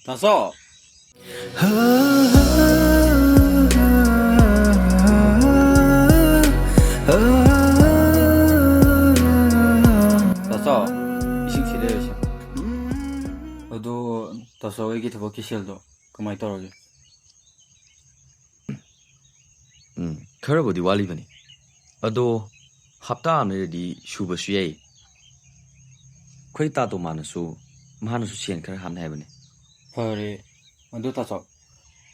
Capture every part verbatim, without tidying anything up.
ꯇꯥꯆꯧ꯫ ꯇꯥꯆꯧ, ꯏꯁꯤꯡ ꯁꯤ ꯂꯩꯔꯨꯁꯤ꯫ ꯑꯗꯣ, ꯇꯥꯆꯧ, ꯑꯩꯒꯤ ꯊꯕꯛꯀꯤ ꯁꯦꯜꯗꯣ ꯀꯃꯥꯏ ꯇꯧꯔꯒꯦ? ꯎꯝ, ꯈꯔꯕꯨꯗꯤ ꯋꯥꯠꯂꯤꯕꯅꯤ꯫ ꯑꯗꯣ ꯍꯞꯇꯥ ꯑꯃ ꯂꯩꯔꯗꯤ ꯁꯨꯕꯁꯨ ꯌꯥꯏ꯫ ꯑꯩꯈꯣꯏ ꯇꯥꯇꯣ ꯃꯥꯅꯁꯨ, ꯃꯥꯅꯁꯨ ꯁꯦꯟ ꯈꯔ ꯍꯥꯞꯅꯤ ꯍꯥꯏꯕꯅꯤ꯫ ꯐꯔꯦ꯫ ꯑꯗꯨ ꯇꯥꯆꯧ,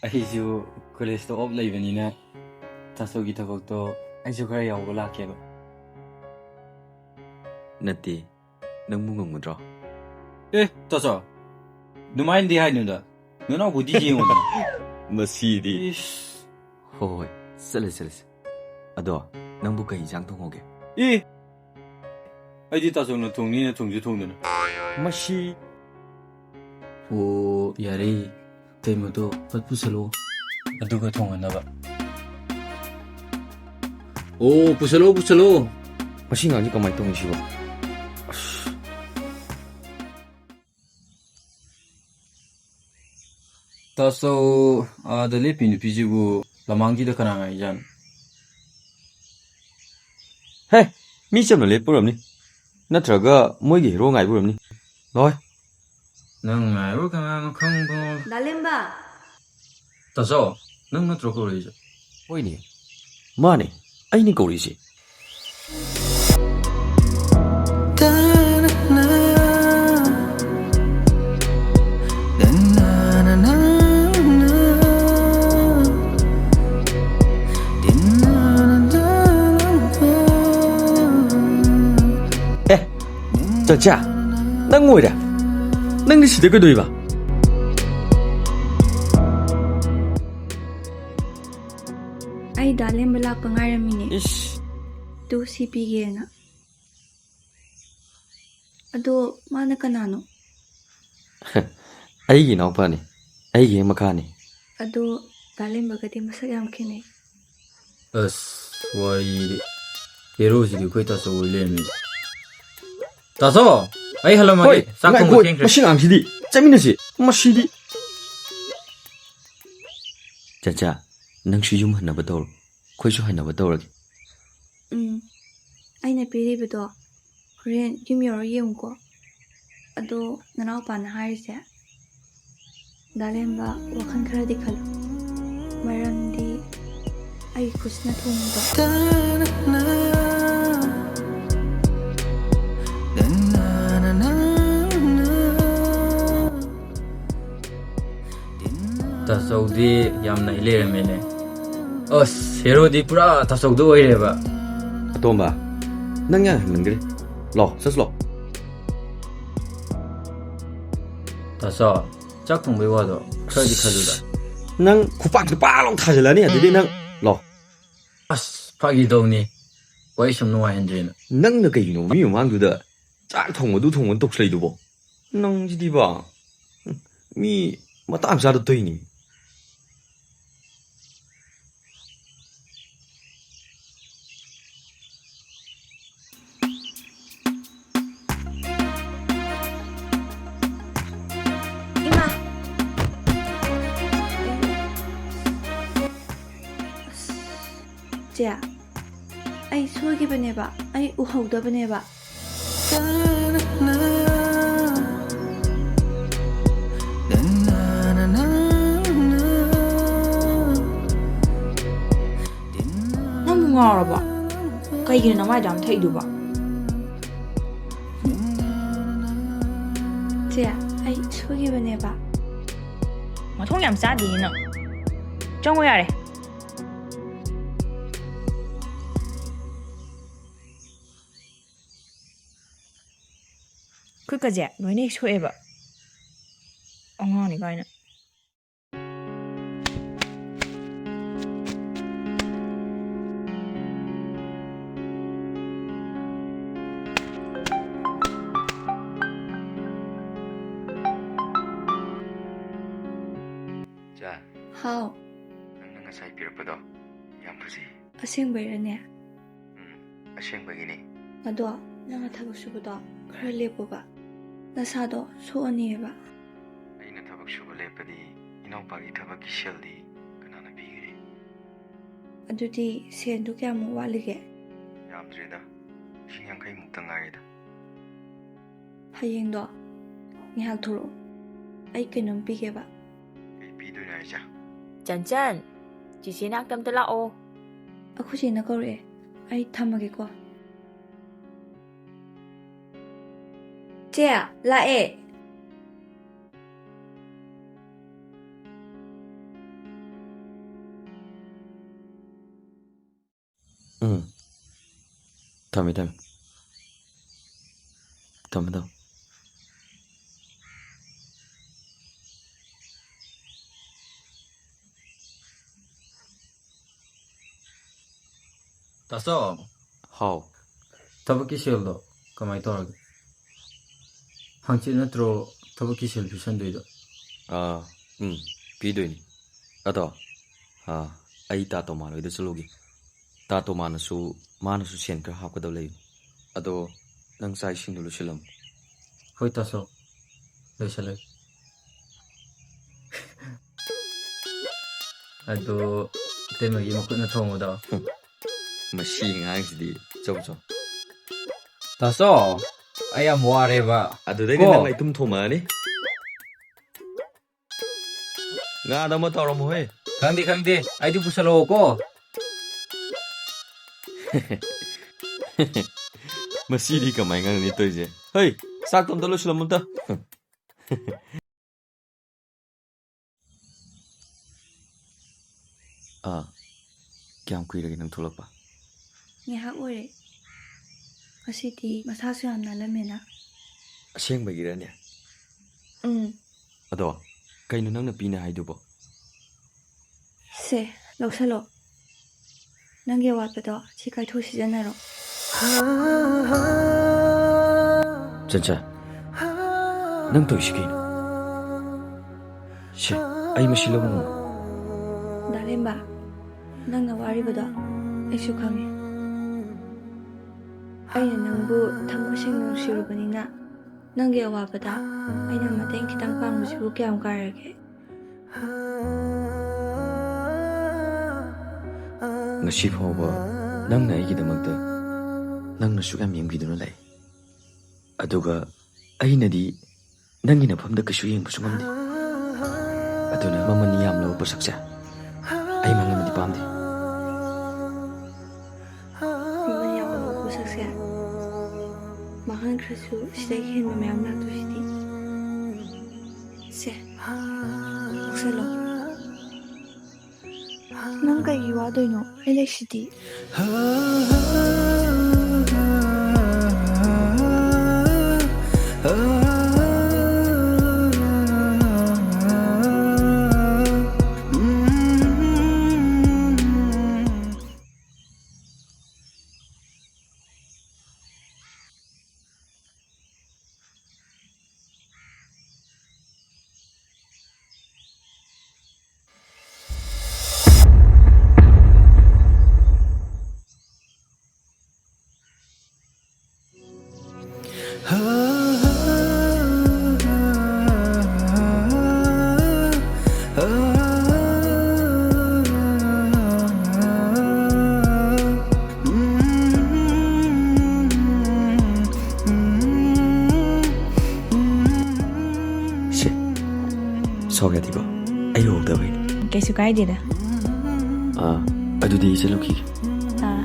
ꯑꯩꯁꯨ ꯀꯣꯂꯦꯖꯇ ꯑꯣꯞ ꯂꯩꯕꯅꯤꯅ ꯇꯥꯆꯧꯒꯤ ꯊꯕꯛꯇꯣ ꯑꯩꯁꯨ ꯈꯔ ꯌꯥꯎꯕ ꯂꯥꯛꯀꯦꯕ꯫ ꯅꯠꯇꯦ, ꯅꯪꯕꯨ ꯉꯝꯒꯗ꯭ꯔꯣ? ꯑꯦ, ꯇꯥꯆꯧ, ꯑꯗꯨꯃꯥꯏꯅꯗꯤ ꯍꯥꯏꯅꯨꯗ꯫ ꯅꯅꯥꯎꯕꯨꯗꯤ ꯌꯦꯡꯉꯨꯗꯅ꯫ ꯃꯁꯤꯗꯤ꯫ ꯏꯁ꯫ ꯍꯣꯏ, ꯍꯣꯏ, ꯆꯠꯂꯁꯤ, ꯆꯠꯂꯁꯤ꯫ ꯑꯗꯣ, ꯅꯪꯕꯨ ꯀꯩ ꯏꯟꯁꯥꯡ ꯊꯣꯡꯍꯧꯒꯦ? ꯑꯦ! ꯑꯩꯗꯤ ꯇꯥꯆꯧꯅ ꯊꯣꯡꯅꯤꯅ ꯊꯣꯡꯁꯨ ꯊꯣꯡꯗꯅ꯫ ꯃꯁꯤ꯫ ꯑꯣ, ꯌꯥꯔꯦ꯫ ꯀꯩꯃꯗꯣ ꯐꯠ ꯄꯨꯁꯜꯂꯣ꯫ ꯑꯗꯨꯒ ꯊꯣꯡꯍꯟꯅꯕ꯫ ꯑꯣ, ꯄꯨꯁꯜꯂꯣ, ꯄꯨꯁꯜꯂꯣ꯫ ꯃꯁꯤ ꯑꯉꯥꯡꯁꯤ ꯀꯃꯥꯏꯅ ꯇꯧꯅꯤ ꯁꯤꯕꯣ? ꯑꯁ꯫ ꯇꯥꯆꯧ, ꯑꯥꯗ ꯂꯦꯞꯄꯤ ꯅꯨꯄꯤꯁꯤꯕꯨ ꯂꯃꯥꯡꯒꯤꯗ ꯀꯅꯥ ꯉꯥꯏꯖꯥꯠꯅꯣ? ꯍꯦ, ꯃꯤ ꯆꯝꯅ ꯂꯦꯞꯄ ꯑꯣꯏꯔꯝꯅꯤ꯫ ꯅꯠꯇ꯭ꯔꯒ ꯃꯣꯏꯒꯤ ꯍꯦꯔꯣ ꯉꯥꯏꯕ ꯑꯣꯏꯔꯝꯅꯤ꯫ ꯂꯣꯏ꯫ ꯅꯪ ꯉꯥꯏꯕ ꯀꯅꯥꯅꯣ ꯈꯪꯕꯣ? ꯗꯥꯂꯦꯝꯕ! ꯇꯥꯆꯧ, ꯅꯪ ꯅꯠꯇ꯭ꯔꯣ ꯀꯧꯔꯛꯏꯁꯦ? ꯍꯣꯏꯅꯦ, ꯃꯥꯅꯦ, ꯑꯩꯅꯦ ꯀꯧꯔꯛꯏꯁꯦ꯫ ꯑꯦ, ꯆꯟꯆꯥ, ꯅꯪ ꯑꯣꯏꯔꯦ? ꯅꯪꯗꯤ ꯁꯤꯗ ꯀꯩꯗꯧꯔꯤꯕ? ꯑꯩ ꯗꯥ ꯂꯦꯝꯕ ꯂꯥꯛꯄ ꯉꯥꯏꯔꯝꯃꯤꯅꯦ꯫ ꯏꯁ꯫ ꯇꯨ ꯁꯤ ꯄꯤꯒꯦꯅ꯫ ꯑꯗꯣ ꯃꯥꯅ ꯀꯅꯥꯅꯣ? ꯑꯩꯒꯤ ꯏꯅꯥꯎꯄꯥꯅꯤ, ꯑꯩꯒꯤ ꯍꯦꯛ ꯃꯈꯥꯅꯤ꯫ ꯑꯗꯣ ꯗꯥ ꯂꯦꯝꯕꯒꯗꯤ ꯃꯁꯛ ꯌꯥꯝ ꯈꯦꯠꯅꯩ꯫ ꯑꯁ, ꯋꯥꯔꯤꯗꯤ꯫ ꯍꯦꯔꯣꯁꯤꯗꯤ ꯑꯩꯈꯣꯏ ꯇꯥꯆꯧ ꯑꯣꯏ ꯂꯩꯔꯝꯃꯦ꯫ ꯇꯥꯆꯧ, ꯑꯩ ꯍꯜꯂꯝꯃꯒꯦ꯫ ꯍꯣꯏ, ꯆꯥꯛ ꯊꯣꯡꯕ ꯉꯥꯏꯈꯣ, ꯊꯦꯡꯈ꯭ꯔꯦ꯫ ꯃꯁꯤ ꯑꯉꯥꯡꯁꯤꯗꯤ꯫ ꯆꯠꯃꯤꯟꯅꯁꯤ꯫ ꯃꯁꯤꯗꯤ꯫ ꯆꯟꯆꯥ, ꯅꯪꯁꯨ ꯌꯨꯝ ꯍꯟꯅꯕ ꯇꯧꯔꯣ꯫ ꯑꯩꯈꯣꯏꯁꯨ ꯍꯟꯅꯕ ꯇꯧꯔꯒꯦ꯫ ꯎꯝ, ꯑꯩꯅ ꯄꯤꯔꯤꯕꯗꯣ ꯍꯣꯔꯦꯟ ꯌꯨꯝ ꯌꯧꯔ ꯌꯦꯡꯉꯨꯀꯣ꯫ ꯑꯗꯣ ꯅꯅꯥꯎꯄꯥꯅ ꯍꯥꯏꯔꯤꯁꯦ, ꯗꯥ ꯂꯦꯝꯕ, ꯋꯥꯈꯜ ꯈꯔꯗꯤ ꯈꯜꯂꯨ꯫ ꯃꯔꯝꯗꯤ ꯑꯩ ꯈꯨꯠꯁꯤꯅ ꯊꯣꯡꯕꯗꯣ꯫ ꯇꯥꯆꯧꯗꯤ ꯌꯥꯝ ꯅꯩ ꯂꯩꯔꯝꯃꯦꯅꯦ꯫ ꯑꯁ, ꯍꯦꯔꯣꯗꯤ ꯄꯨꯔꯥ ꯇꯥꯆꯧꯗꯣ ꯑꯣꯏꯔꯦꯕ꯫ ꯑꯇꯣꯝꯕ, ꯅꯪ ꯌꯥꯝ ꯍꯦꯟꯃꯟꯈ꯭ꯔꯦ꯫ ꯂꯥꯎ, ꯆꯠꯁꯤ ꯂꯥꯎ꯫ ꯇꯥꯆꯧ, ꯆꯥꯛ ꯊꯣꯡꯕꯩ ꯋꯥꯗꯣ ꯈꯔꯗꯤ ꯈꯜꯂꯨꯗ꯫ ꯅꯪ ꯈꯨꯄꯥꯛꯇ ꯄꯥꯛ ꯂꯥꯎ ꯊꯥꯖꯤꯜꯂꯅꯤ, ꯑꯗꯨꯗꯤ ꯅꯪ ꯂꯥꯎ꯫ ꯑꯁ, ꯐꯥꯒꯤ ꯇꯧꯅꯤ꯫ ꯋꯥꯔꯤ ꯁꯨꯝ ꯅꯨꯡꯉꯥꯏꯍꯟꯗ꯭ꯔꯦꯅ꯫ ꯅꯪꯅ ꯀꯩꯒꯤꯅꯣ ꯃꯤ ꯃꯃꯥꯡꯗꯨꯗ ꯆꯥꯛ ꯊꯣꯡꯕꯗꯨ ꯊꯣꯡꯕꯅ ꯇꯧꯁꯜꯂꯛꯏꯗꯨꯕꯣ? ꯅꯪꯁꯤꯗꯤꯕ꯫ ꯃꯤ ꯃꯇꯥꯡ ꯆꯥꯗ ꯇꯧꯏꯅꯤ꯫ ꯏꯃꯥ! ꯆꯦ, ꯑꯩ ꯁꯣꯏꯈꯤꯕꯅꯦꯕ, ꯑꯩ ꯎꯍꯧꯗꯕꯅꯦꯕ꯫ ꯉꯥꯎꯔꯕꯣ? ꯀꯩꯒꯤꯅꯣ ꯅꯃꯥꯏꯗꯣ ꯌꯥꯝ ꯊꯛꯏꯗꯨꯕꯣ? ꯆꯦ, ꯑꯩ ꯁꯣꯏꯈꯤꯕꯅꯦꯕ꯫ ꯃꯊꯣꯡ ꯌꯥꯝ ꯆꯥꯗꯦꯍꯦ ꯅꯪ꯫ ꯆꯪꯉꯣ ꯌꯥꯔꯦ꯫ ꯈꯨꯠꯀꯁꯦ ꯂꯣꯏꯅ ꯍꯦꯛ ꯁꯣꯛꯑꯦꯕ꯫ ꯑꯉꯥꯡꯅꯤ ꯀꯥꯏꯅ꯫ ꯆꯥ, ꯍꯥꯎ꯫ ꯅꯪꯅ ꯉꯁꯥꯏ ꯄꯤꯔꯛꯄꯗꯣ ꯌꯥꯝ ꯐꯖꯩ꯫ ꯑꯁꯦꯡꯕꯩꯔꯅꯦ? ꯎꯝ, ꯑꯁꯦꯡꯕꯒꯤꯅꯤ꯫ ꯑꯗꯣ ꯅꯪꯅ ꯊꯕꯛ ꯁꯨꯕꯗꯣ ꯈꯔ ꯂꯦꯞꯄꯨꯕ꯫ ꯅꯁꯥꯗꯣ ꯁꯣꯛꯑꯅꯤꯕ꯫ ꯑꯩꯅ ꯊꯕꯛ ꯁꯨꯕ ꯂꯦꯞꯄꯗꯤ ꯏꯅꯥꯎꯄꯥꯒꯤ ꯊꯕꯛꯀꯤ ꯁꯦꯜꯗꯤ ꯀꯅꯥꯅ ꯄꯤꯒꯅꯤ? ꯑꯗꯨꯗꯤ ꯁꯦꯟꯗꯨ ꯀꯌꯥꯃꯨꯛ ꯋꯥꯠꯂꯤꯒꯦ? ꯌꯥꯝꯗ꯭ꯔꯦꯗ, ꯂꯤꯁꯤꯡ ꯌꯥꯡꯈꯩ ꯃꯨꯛꯇ ꯉꯥꯏꯔꯦꯗ꯫ ꯍꯌꯦꯡꯗꯣ ꯉꯥꯏꯍꯥꯛ ꯊꯣꯔꯛꯑꯣ, ꯑꯩ ꯀꯩꯅꯣꯝ ꯄꯤꯒꯦꯕ꯫ ꯀꯩ ꯄꯤꯗꯣꯏꯅꯣ ꯍꯥꯏꯁꯦ? ꯆꯟꯆꯟ, ꯆꯤꯆꯦ ꯅꯥꯛꯇ ꯑꯝꯇ ꯂꯥꯛꯑꯣ꯫ ꯑꯩꯈꯣꯏ ꯆꯦꯅ ꯀꯧꯔꯛꯑꯦ, ꯑꯩ ꯊꯝꯃꯒꯦꯀꯣ꯫ ꯆꯦ, ꯂꯥꯛꯑꯦ꯫ ꯎꯝ꯫ ꯊꯝꯃꯦ, ꯊꯝꯃꯦ꯫ ꯊꯝꯃꯦ, ꯊꯝꯃꯦ꯫ ꯇꯥꯆꯧ꯫ ꯍꯥꯎ꯫ ꯊꯕꯛꯀꯤ ꯁꯦꯜꯗꯣ ꯀꯃꯥꯏ ꯇꯧꯔꯒꯦ? ꯍꯪꯆꯤꯠ ꯅꯠꯇ꯭ꯔꯣ ꯊꯕꯛꯀꯤ ꯁꯦꯜ ꯄꯤꯁꯟꯗꯣꯏꯗꯣ? ꯑꯥ, ꯎꯝ, ꯄꯤꯗꯣꯏꯅꯤ꯫ ꯑꯗꯣ, ꯑꯥ, ꯑꯩ ꯇꯥ ꯇꯣꯃꯥꯟ ꯍꯣꯏꯗ ꯆꯠꯂꯨꯒꯦ꯫ ꯇꯥ ꯇꯣꯃꯥꯟꯅꯁꯨ, ꯃꯥꯅꯁꯨ ꯁꯦꯟ ꯈꯔ ꯍꯥꯞꯀꯗꯕ ꯂꯩꯕꯅꯤ꯫ ꯑꯗꯣ, ꯅꯪ ꯆꯥꯛ ꯏꯁꯤꯡꯗꯣ ꯂꯣꯏꯁꯤꯜꯂꯝꯃꯣ꯫ ꯍꯣꯏ, ꯇꯥꯆꯧ꯫ ꯂꯣꯏꯁꯤꯜꯂꯒꯦ꯫ ꯑꯗꯣ, ꯏꯇꯩꯃꯒꯤ ꯃꯈꯨꯠꯅ ꯊꯣꯡꯕꯗꯣ꯫ ꯃꯁꯤ ꯑꯉꯥꯡꯁꯤꯗꯤ꯫ ꯆꯧ ꯆꯧ꯫ ꯇꯥꯆꯧ, ꯑꯩ ꯌꯥꯝ ꯋꯥꯔꯦꯕ꯫ ꯑꯗꯨꯗꯩꯗꯤ ꯀꯣ? ꯅꯪ ꯑꯩ ꯇꯨꯝ ꯊꯣꯝꯃꯛꯑꯅꯤ꯫ ꯉꯥꯗ ꯑꯃ ꯇꯧꯔꯝꯃꯣꯍꯦ꯫ ꯈꯪꯗꯦ, ꯈꯪꯗꯦ꯫ ꯑꯩꯗꯤ ꯄꯨꯁꯜꯂꯛꯑꯣꯀꯣ꯫ ꯃꯁꯤꯗꯤ ꯀꯃꯥꯏ ꯉꯥꯡꯅꯤ ꯇꯧꯔꯤꯁꯦ? ꯍꯩ, ꯆꯥꯛꯇꯣ ꯑꯝꯇ ꯂꯣꯏꯁꯤꯜꯂꯝꯃꯣ ꯑꯝꯇ꯫ ꯑꯥ, ꯀꯌꯥꯝ ꯀꯨꯏꯔꯒꯦ ꯅꯪ ꯊꯣꯛꯂꯛꯄ? ꯉꯥꯏꯍꯥꯛ ꯑꯣꯏꯔꯦ꯫ ꯉꯁꯤꯗꯤ ꯃꯁꯥꯁꯨ ꯌꯥꯝ ꯅꯥꯜꯂꯝꯃꯦꯅ꯫ ꯑꯁꯦꯡꯕꯒꯤꯔꯅꯦ? ꯎꯝ꯫ ꯑꯗꯣ, ꯀꯩꯅꯣ ꯅꯪꯅ ꯄꯤꯅꯦ ꯍꯥꯏꯗꯨꯕꯣ? ꯁꯦ, ꯂꯧꯁꯜꯂꯣ꯫ ꯅꯪꯒꯤ ꯑꯋꯥꯠꯄꯗꯣ ꯁꯤ ꯀꯥꯏꯊꯣꯛ ꯁꯤꯖꯤꯟꯅꯔꯣ꯫ ꯆꯟꯆꯟ, ꯅꯪ ꯇꯧꯔꯤꯁꯤ ꯀꯩꯅꯣ? ꯁꯦ, ꯑꯩ ꯃꯁꯤ ꯂꯧꯕ ꯉꯝꯃꯣꯏ꯫ ꯗꯥ ꯂꯦꯝꯕ, ꯅꯪꯅ ꯋꯥꯔꯤꯕꯗꯣ ꯑꯩꯁꯨ ꯈꯪꯉꯤ꯫ ꯑꯩꯅ ꯅꯪꯕꯨ ꯊꯃꯣꯏ ꯁꯦꯡꯅ ꯅꯨꯡꯁꯤꯔꯨꯕꯅꯤꯅ, ꯅꯪꯒꯤ ꯑꯋꯥꯕꯗ ꯑꯩꯅ ꯃꯇꯦꯡ ꯈꯤꯇꯪ ꯄꯥꯡꯕꯁꯤꯕꯨ ꯀꯌꯥꯝ ꯀꯥꯏꯔꯒꯦ? ꯉꯁꯤ ꯐꯥꯎꯕ ꯅꯪꯅ ꯑꯩꯒꯤꯗꯃꯛꯇ ꯅꯪꯅ ꯁꯨꯛ ꯌꯥꯝ ꯌꯦꯡꯕꯤꯗꯨꯅ ꯂꯥꯛꯏ꯫ ꯑꯗꯨꯒ ꯑꯩꯅꯗꯤ ꯅꯪꯒꯤ ꯅꯐꯝꯗ ꯀꯩꯁꯨ ꯌꯦꯡꯕꯁꯨ ꯉꯝꯗꯦ꯫ ꯑꯗꯨꯅ ꯃꯃꯜ ꯌꯥꯝꯂꯕ ꯄꯣꯠꯁꯛꯁꯦ ꯑꯩ ꯃꯉꯣꯟꯗꯗꯤ ꯄꯥꯝꯗꯦ꯫ ꯃꯃꯜ ꯌꯥꯝꯂꯕ ꯄꯣꯠꯁꯛꯁꯦ ꯃꯥꯡꯍꯟꯈ꯭ꯔꯁꯨ ꯁꯤꯗꯒꯤ ꯍꯦꯟꯕ ꯃꯌꯥꯝ ꯂꯥꯛꯇꯣꯏꯁꯤꯗꯤ꯫ ꯁꯦ, ꯂꯧꯁꯜꯂꯣ꯫ ꯅꯪ ꯀꯩꯒꯤ ꯋꯥꯗꯣꯏꯅꯣ? ꯑꯩ ꯂꯩꯁꯤꯗꯤ꯫ ꯁꯦ, ꯁꯥꯎ ꯌꯥꯗꯦꯀꯣ? ꯑꯩ ꯎꯍꯧꯗꯕꯩꯅꯦ꯫ ꯀꯩꯁꯨ ꯀꯥꯏꯗꯦꯗ꯫ ꯑꯥ, ꯑꯗꯨꯗꯤ ꯑꯩ ꯆꯠꯂꯨꯈꯤꯒꯦ꯫ ꯑꯥ꯫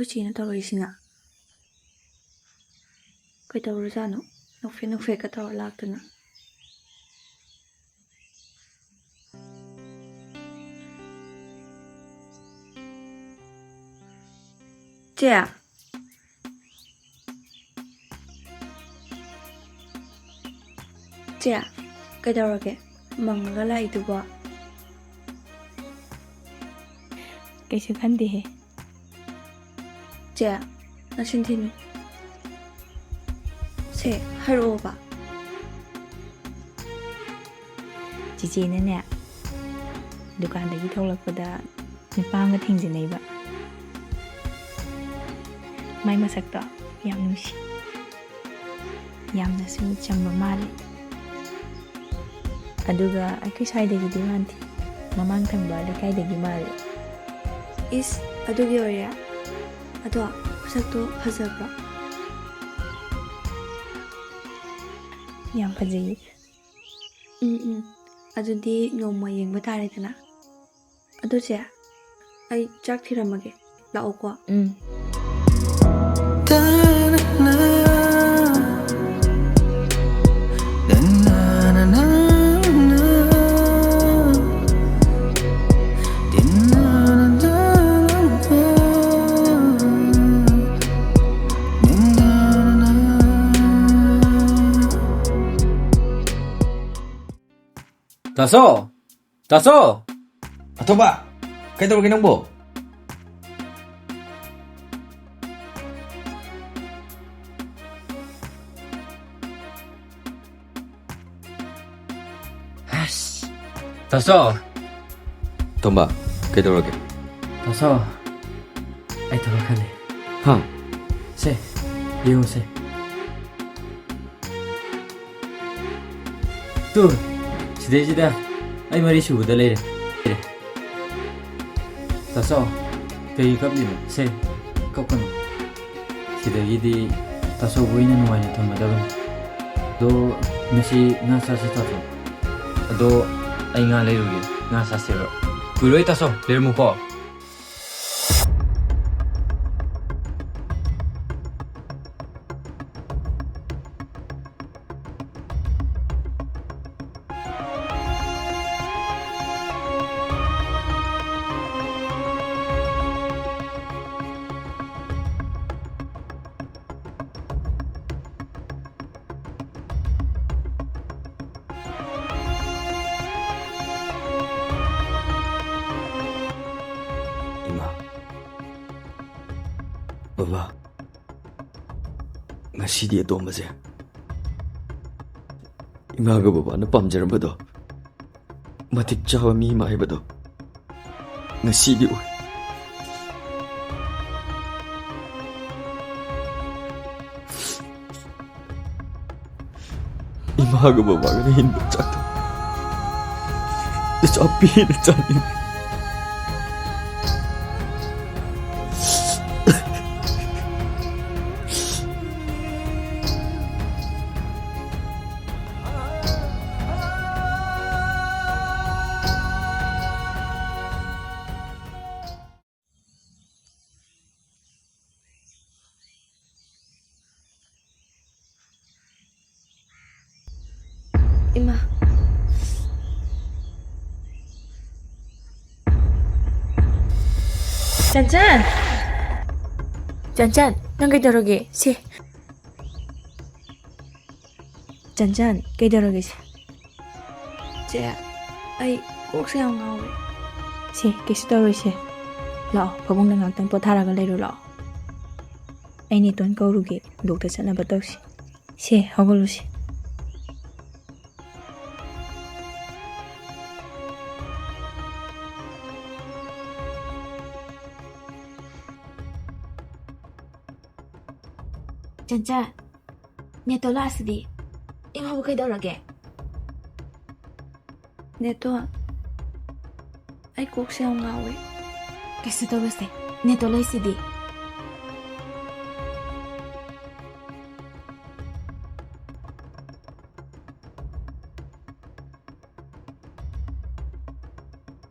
ꯑꯩꯈꯣꯏ ꯆꯦꯅ ꯇꯧꯔꯛꯏꯁꯤꯅ ꯀꯩꯗꯧꯔꯖꯥꯠꯅꯣ? ꯅꯣꯛꯐꯦꯠ ꯅꯣꯛꯐꯦꯠꯀ ꯇꯧꯔ ꯂꯥꯛꯇꯅ꯫ ꯆꯦ꯫ ꯆꯦ, ꯀꯩꯗꯧꯔꯒꯦ? ꯃꯪꯉꯒ ꯂꯥꯛꯏꯗꯨꯕꯣ? ꯀꯩꯁꯨ ꯈꯟꯗꯦꯍꯦ꯫ ꯆꯦ, ꯅꯆꯤꯟ ꯊꯤꯅꯨ꯫ ꯁꯦ, ꯍꯥꯏꯔꯛꯑꯣꯕ꯫ ꯆꯤꯆꯦꯅꯅꯦ, ꯗꯨꯀꯥꯟꯗꯒꯤ ꯊꯣꯛꯂꯛꯄꯗ ꯅꯨꯄꯥ ꯑꯃꯒ ꯊꯦꯡꯖꯤꯟꯅꯩꯕ꯫ ꯃꯥꯏ ꯃꯁꯛꯇꯣ ꯌꯥꯝ ꯅꯨꯡꯁꯤ꯫ ꯌꯥꯝꯅꯁꯨ ꯆꯝꯕ ꯃꯥꯜꯂꯤ꯫ ꯑꯗꯨꯒ ꯑꯩꯈꯣꯏ ꯁ꯭ꯋꯥꯏꯗꯒꯤꯗꯤ ꯃꯥꯟꯗꯦ꯫ ꯃꯃꯥꯡ ꯊꯪꯕ ꯂꯩꯀꯥꯏꯗꯒꯤ ꯃꯥꯜꯂꯤ꯫ ꯏꯁ, ꯑꯗꯨꯒꯤ ꯑꯣꯏꯔꯦ? ꯑꯗꯣ ꯃꯁꯛꯇꯣ ꯐꯖꯕ꯭ꯔꯣ? ꯌꯥꯝ ꯐꯖꯩꯌꯦ꯫ ꯎꯝ, ꯎꯝ꯫ ꯑꯗꯨꯗꯤ ꯅꯣꯡꯃ ꯌꯦꯡꯕ ꯇꯥꯔꯦꯗꯅ꯫ ꯑꯗꯨ ꯆꯦ, ꯑꯩ ꯆꯥꯛ ꯊꯤꯔꯝꯃꯒꯦ꯫ ꯂꯥꯛꯑꯣꯀꯣ꯫ ꯎꯝ꯫ ꯇꯥꯁꯣ! ꯇꯥꯁꯣ! ꯑꯇꯣꯝꯕ, ꯀꯩꯗꯧꯔꯒꯦ ꯅꯪꯕꯣ? ꯑꯁ! ꯇꯥꯁꯣ! ꯇꯣꯝꯕ, ꯀꯩꯗꯧꯔꯒꯦ? ꯇꯥꯁꯣ, ꯑꯩ ꯊꯕꯛ ꯈꯔ ꯂꯩ꯫ ꯍꯥ? ꯁꯦ, ꯌꯦꯡꯉꯨꯁꯦ꯫ ꯇꯨ, ꯁꯤꯗꯩꯁꯤꯗ ꯑꯩ ꯃꯔꯤ ꯁꯨꯕꯗ ꯂꯩꯔꯦ꯫ ꯇꯥꯆꯧ, ꯀꯩꯒꯤ ꯀꯞꯂꯤꯅꯣ? ꯁꯦ, ꯀꯞꯀꯅꯨ꯫ ꯁꯤꯗꯒꯤꯗꯤ ꯇꯥꯆꯧꯕꯨ ꯑꯩꯅ ꯅꯨꯡꯉꯥꯏꯅ ꯊꯝꯃꯗꯕꯅꯤ꯫ ꯑꯗꯣ, ꯉꯁꯤ ꯉꯥ ꯆꯥꯁꯤ ꯇꯥꯆꯧ꯫ ꯑꯗꯣ, ꯑꯩ ꯉꯥ ꯂꯩꯔꯨꯒꯦ, ꯉꯥ ꯆꯥꯁꯦꯕ꯫ ꯀꯨꯏꯔꯣꯏ ꯇꯥꯆꯧ, ꯂꯩꯔꯝꯃꯨꯀꯣ꯫ ꯕꯕꯥ, ꯉꯁꯤꯗꯤ ꯑꯇꯣꯝꯕꯁꯦ ꯏꯃꯥꯒ ꯕꯕꯥꯅ ꯄꯥꯝꯖꯔꯝꯕꯗꯣ, ꯃꯇꯤꯛ ꯆꯥꯕ ꯃꯤ ꯑꯃ ꯍꯥꯏꯕꯗꯣ ꯉꯁꯤꯗꯤ ꯑꯣꯏ꯫ ꯏꯃꯥꯒ ꯕꯕꯥꯒꯅ ꯍꯤꯡꯕ ꯆꯥꯛꯇꯣ ꯏꯆꯥꯄꯤꯅ ꯆꯥꯅꯤꯡꯉꯤ꯫ ꯏꯃꯥ꯫ ꯆꯟꯆꯟ! ꯆꯟꯆꯟ, ꯅꯪ ꯀꯩꯗꯧꯔꯒꯦ? ꯁꯦ꯫ ꯆꯟꯆꯟ, ꯀꯩꯗꯧꯔꯒꯦ ꯁꯦ? ꯆꯦ, ꯑꯩ ꯀꯣꯛꯁꯦ ꯌꯥꯝ ꯉꯥꯎꯋꯦ꯫ ꯁꯦ, ꯀꯩꯁꯨ ꯇꯧꯔꯣꯏꯁꯦ꯫ ꯂꯥꯛꯑꯣ, ꯐꯃꯨꯡꯗ ꯉꯥꯛꯇꯪ ꯄꯣꯊꯥꯔꯒ ꯂꯩꯔꯣ ꯂꯥꯛꯑꯣ꯫ ꯑꯩ ꯅꯦꯇꯣꯟ ꯀꯧꯔꯨꯒꯦ, ꯗꯣꯛꯇꯔ ꯆꯠꯅꯕ ꯇꯧꯁꯤ꯫ ꯁꯦ, ꯍꯧꯒꯠꯂꯨꯁꯦ꯫ ꯆꯟꯆꯟ, ꯅꯦꯇꯣꯟ ꯂꯥꯛꯑꯁꯤꯗꯤ꯫ ꯏꯃꯥꯕꯨ ꯀꯩꯗꯧꯔꯒꯦ? ꯅꯦꯇꯣꯟ, ꯑꯩ ꯀꯣꯛꯁꯦ ꯌꯥꯝ ꯉꯥꯎꯋꯦ꯫ ꯀꯩꯁꯨ ꯇꯧꯔꯣꯏꯁꯦ, ꯅꯦꯇꯣꯟ ꯂꯩꯁꯤꯗꯤ꯫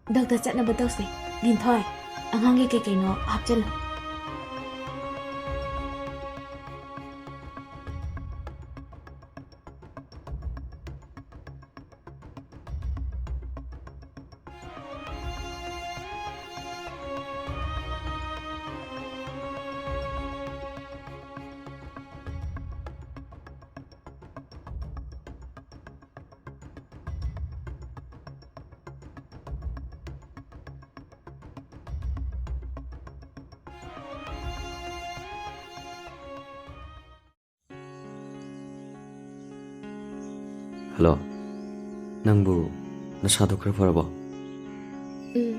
ꯗꯣꯛꯇꯔ ꯆꯠꯅꯕ ꯇꯧꯁꯦ꯫ ꯂꯤꯟꯊꯣꯏ, ꯑꯉꯥꯡꯒꯤ ꯀꯩ ꯀꯩꯅꯣ ꯍꯥꯞꯆꯤꯜꯂꯨ꯫ ꯍꯜꯂꯣ, ꯅꯪꯕꯨ ꯅꯁꯥꯗꯣ ꯈꯔ ꯐꯔꯕꯣ? ꯎꯝ,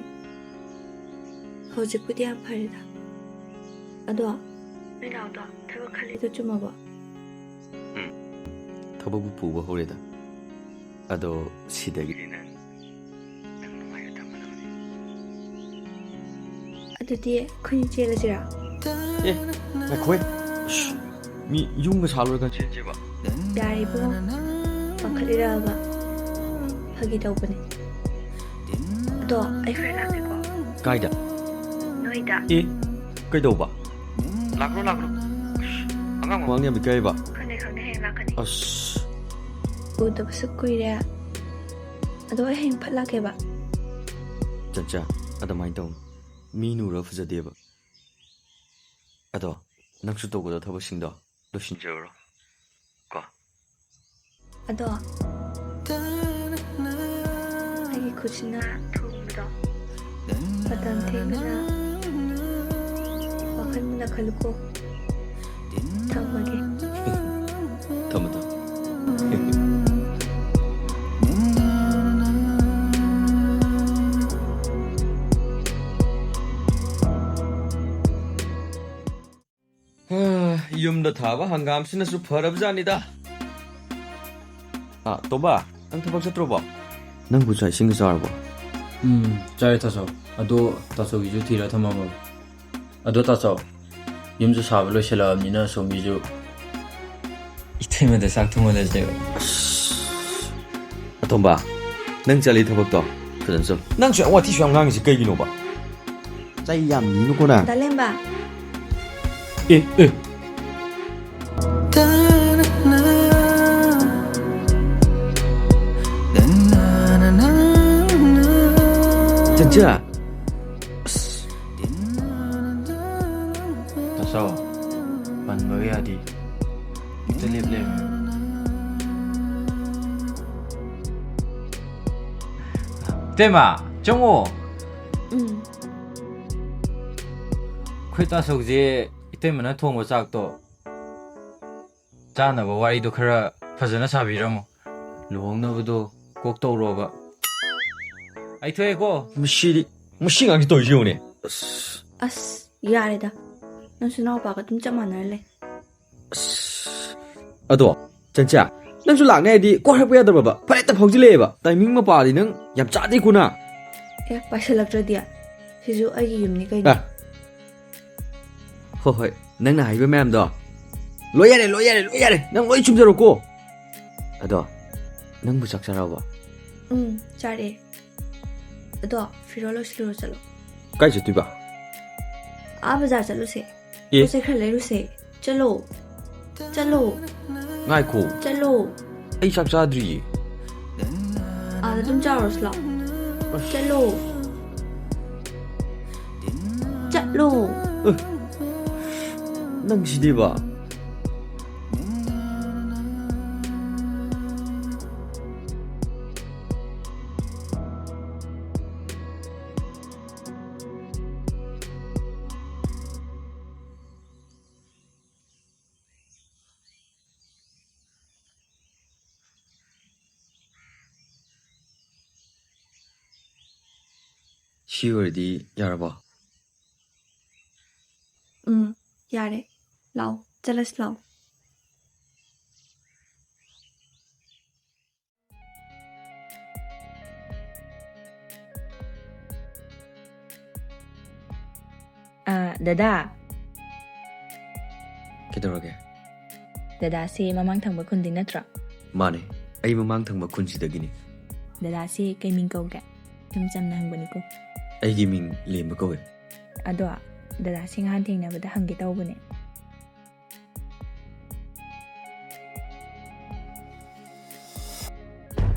ꯍꯧꯖꯤꯛꯄꯨꯗꯤ ꯌꯥꯝ ꯐꯔꯦꯗ꯫ ꯑꯗꯣ ꯅꯣꯏ ꯅꯥꯎꯗꯣ ꯊꯕꯛ ꯈꯜꯂꯤꯗꯣ ꯆꯨꯝꯃꯕꯣ? ꯎꯝ, ꯊꯕꯛꯄꯨ ꯄꯨꯕ ꯍꯧꯔꯦꯗ꯫ ꯑꯗꯣ ꯁꯤꯗꯒꯤꯗꯤ ꯅꯪ ꯅꯪ ꯅꯨꯡꯉꯥꯏꯅ ꯊꯝꯒꯗꯕꯅꯤ꯫ ꯑꯗꯨꯗꯤ ꯑꯩꯈꯣꯏꯅꯤ ꯆꯦꯜꯂꯁꯤꯔꯥ? ꯑꯦ, ꯉꯥꯏꯈꯣꯍꯦ꯫ ꯁ꯭ꯁ, ꯃꯤ ꯌꯨꯝꯒ ꯁꯥ ꯂꯣꯏꯔꯀꯥꯟ ꯆꯦꯟꯁꯦꯕ꯫ ꯌꯥꯔꯦ ꯏꯕꯨꯡꯉꯣ, ꯄꯥꯈꯠꯂꯤꯔꯕ? ꯐꯥꯒꯤ ꯇꯧꯕꯅꯦ꯫ ꯑꯗꯣ ꯑꯩ ꯍꯣꯔꯦꯟ ꯂꯥꯛꯀꯦꯀꯣ꯫ ꯀꯥꯏꯗ? ꯅꯣꯏꯗ꯫ ꯑꯦ, ꯀꯩꯗꯧꯕ? ꯂꯥꯛꯈ꯭ꯔꯣ, ꯂꯥꯛꯈ꯭ꯔꯣ꯫ ꯑꯉꯥꯡ ꯃꯃꯥꯡꯗ ꯌꯥꯝ ꯏꯀꯥꯏꯕ꯫ ꯈꯪꯉꯦ, ꯈꯪꯉꯦ, ꯍꯌꯦꯡ ꯂꯥꯛꯀꯅꯤ꯫ ꯑꯁ꯫ ꯎꯗꯕꯁꯨ ꯀꯨꯏꯔꯦ꯫ ꯑꯗꯣ ꯑꯩ ꯍꯌꯦꯡ ꯐꯠ ꯂꯥꯛꯀꯦꯕ꯫ ꯆꯟꯆꯥ, ꯑꯗꯨꯃꯥꯏꯅ ꯇꯧꯅꯨ꯫ ꯃꯤ ꯅꯨꯔ ꯐꯖꯗꯦꯕ꯫ ꯑꯗꯣ ꯅꯪꯁꯨ ꯇꯧꯒꯗꯕ ꯊꯕꯛꯁꯤꯡꯗꯣ ꯂꯣꯏꯁꯤꯟꯖꯔꯨꯔꯣ ꯀꯣ꯫ ꯑꯗꯣ ꯑꯩꯒꯤ ꯈꯨꯠꯁꯤꯅ ꯊꯣꯡꯕꯗꯣ ꯃꯇꯝ ꯊꯦꯡꯗꯅ ꯋꯥꯈꯜ ꯃꯨꯟꯅ ꯈꯜꯂꯨꯀꯣ꯫ ꯊꯝꯃꯒꯦ꯫ ꯊꯝꯃꯣ, ꯊꯝꯃꯣ꯫ ꯍꯥ, ꯌꯨꯝꯗ ꯊꯥꯕ ꯍꯪꯒꯥꯝꯁꯤꯅꯁꯨ ꯐꯔꯕꯖꯥꯠꯅꯤꯗ꯫ ꯑꯥ, ꯇꯣꯝꯕ, ꯅꯪ ꯊꯕꯛ ꯆꯠꯇ꯭ꯔꯣꯕꯣ? ꯅꯪꯕꯨ ꯆꯥꯛ ꯏꯁꯤꯡꯒ ꯆꯥꯔꯕꯣ? ꯎꯝ, ꯆꯥꯔꯦ ꯇꯥꯆꯧ꯫ ꯑꯗꯣ ꯇꯥꯆꯧꯒꯤꯁꯨ ꯊꯤꯔ ꯊꯝꯃꯝꯃꯕ꯫ ꯑꯗꯣ ꯇꯥꯆꯧ, ꯌꯨꯝꯁꯨ ꯁꯥꯕ ꯂꯣꯏꯁꯤꯜꯂꯛꯑꯕꯅꯤꯅ ꯑꯁꯣꯝꯒꯤꯁꯨ ꯏꯇꯩꯃꯗ ꯆꯥꯛ ꯊꯣꯡꯍꯜꯂꯁꯦꯕ꯫ ꯑꯁ, ꯑꯇꯣꯝꯕ, ꯅꯪ ꯆꯠꯂꯤ ꯊꯕꯛꯇꯣ ꯐꯖꯅ ꯆꯠꯂꯨ꯫ ꯅꯪꯁꯨ ꯌꯥꯝ ꯋꯥꯊꯤꯁꯨ ꯌꯥꯝ ꯉꯥꯡꯉꯤꯁꯦ ꯀꯩꯒꯤꯅꯣꯕ? ꯆꯩ ꯌꯥꯝ ꯅꯤꯅꯨꯀꯣ ꯅꯪ꯫ ꯗꯥꯂꯦꯝꯕ꯫ ꯑꯦ, ꯑꯦ꯫ ꯆꯟꯆꯥ꯫ ꯑꯁ꯫ ꯇꯥꯆꯧ, ꯄꯟꯕꯒ ꯌꯥꯗꯦ꯫ ꯍꯦꯛꯇ ꯂꯦꯞ ꯂꯩꯔꯝꯃꯦ꯫ ꯏꯇꯩꯃ, ꯆꯪꯉꯣ꯫ ꯎꯝ꯫ ꯑꯩꯈꯣꯏ ꯇꯥꯆꯧꯁꯦ ꯏꯇꯩꯃꯅ ꯊꯣꯡꯕ ꯆꯥꯛꯇꯣ ꯆꯥꯅꯕ ꯋꯥꯔꯤꯗꯣ ꯈꯔ ꯐꯖꯅ ꯁꯥꯕꯤꯔꯝꯃꯣ꯫ ꯂꯨꯍꯣꯡꯅꯕꯗꯣ ꯀꯣꯛ ꯇꯧꯔꯣꯕ꯫ ꯑꯩ ꯊꯣꯛꯑꯦꯀꯣ꯫ ꯃꯁꯤꯗꯤ, ꯃꯁꯤ ꯉꯥꯡꯁꯤ ꯇꯧꯔꯤꯁꯤ ꯌꯦꯡꯉꯨꯅꯦ꯫ ꯑꯁ, ꯑꯁ, ꯌꯥꯔꯦꯗ꯫ ꯅꯪꯁꯨ ꯅꯅꯥꯎꯄꯥꯒ ꯑꯗꯨꯝ ꯆꯞ ꯃꯥꯟꯅꯔ ꯂꯩ꯫ ꯑꯁ, ꯑꯗꯣ ꯆꯟꯆꯥ, ꯅꯪꯁꯨ ꯂꯥꯛꯅꯤ ꯍꯥꯏꯗꯤ ꯀꯣꯛ ꯍꯥꯏꯔꯛꯄ ꯌꯥꯗꯕ꯭ꯔꯕ? ꯐꯔꯦ, ꯍꯦꯛꯇ ꯐꯥꯎꯖꯤꯜꯂꯛꯑꯦꯕ꯫ ꯇꯥꯏꯃꯤꯡ ꯃꯄꯥꯗꯤ ꯅꯪ ꯌꯥꯝ ꯆꯥꯗꯦꯀꯣ ꯅꯪ꯫ ꯑꯦ, ꯄꯥꯏꯁꯜꯂꯛꯇ꯭ꯔꯗꯤ? ꯁꯤꯁꯨ ꯑꯩꯒꯤ ꯌꯨꯝꯅꯤ ꯀꯩꯅꯣ꯫ ꯑ꯫ ꯍꯣꯏ ꯍꯣꯏ, ꯅꯪꯅ ꯍꯥꯏꯕ ꯃꯌꯥꯝꯗꯣ ꯂꯣꯏ ꯌꯥꯔꯦ, ꯂꯣꯏ ꯌꯥꯔꯦ, ꯂꯣꯏ ꯌꯥꯔꯦ꯫ ꯅꯪ ꯂꯣꯏ ꯆꯨꯝꯖꯔꯣꯀꯣ꯫ ꯑꯗꯣ ꯅꯪꯕꯨ ꯆꯥꯛ ꯆꯥꯔꯕꯣ? ꯎꯝ, ꯆꯥꯔꯦ꯫ ꯑꯗꯣ ꯐꯤꯔꯣꯜ ꯂꯧꯁꯤꯜꯂꯨꯔꯣ, ꯆꯠꯂꯣ꯫ ꯀꯥꯏ ꯆꯠꯇꯣꯏꯕ? ꯑꯥ, ꯕꯖꯥꯔ ꯆꯠꯂꯨꯁꯦ꯫ ꯑꯦ? ꯄꯣꯠ ꯆꯩ ꯈꯔ ꯂꯩꯔꯨꯁꯦ꯫ ꯆꯠꯂꯣ꯫ ꯆꯠꯂꯣ꯫ ꯉꯥꯏꯈꯣ, ꯆꯠꯂꯣ꯫ ꯑꯩ ꯆꯥꯛ ꯆꯥꯗ꯭ꯔꯤꯌꯦ꯫ ꯑꯥꯗ ꯑꯗꯨꯝ ꯆꯥꯔꯨꯔꯁꯤ ꯂꯥꯛꯑꯣ꯫ ꯆꯠꯂꯣ꯫ ꯆꯠꯂꯣ꯫ ꯅꯪ ꯁꯤꯗꯤꯕ꯫ ꯁꯤ ꯑꯣꯏꯔꯗꯤ ꯌꯥꯔꯕꯣ? ꯎꯝ, ꯌꯥꯔꯦ꯫ ꯂꯥꯛꯑꯣ, ꯆꯠꯂꯁꯤ ꯂꯥꯛꯑꯣ꯫ ꯑ, ꯗꯗꯥ꯫ ꯀꯩꯗꯧꯔꯒꯦ? ꯗꯗꯥꯁꯦ ꯃꯃꯥꯡ ꯊꯪꯕ ꯈꯨꯟꯗꯤ ꯅꯠꯇ꯭ꯔꯣ? ꯃꯥꯅꯦ, ꯑꯩ ꯃꯃꯥꯡ ꯊꯪꯕ ꯈꯨꯟꯁꯤꯗꯒꯤꯅꯤ꯫ ꯗꯗꯥꯁꯦ ꯀꯩ ꯃꯤꯡ ꯀꯧꯒꯦ? ꯁꯨꯝ ꯆꯝꯅ ꯍꯪꯕꯅꯤꯀꯣ꯫ ꯑꯩꯒꯤ ꯃꯤꯡ ꯂꯦꯝꯕ ꯀꯧꯋꯦ꯫ ꯑꯗꯣ ꯗꯗꯥꯁꯦ ꯉꯍꯥꯟ ꯊꯦꯡꯅꯕꯗ ꯍꯪꯒꯦ ꯇꯧꯕꯅꯦ꯫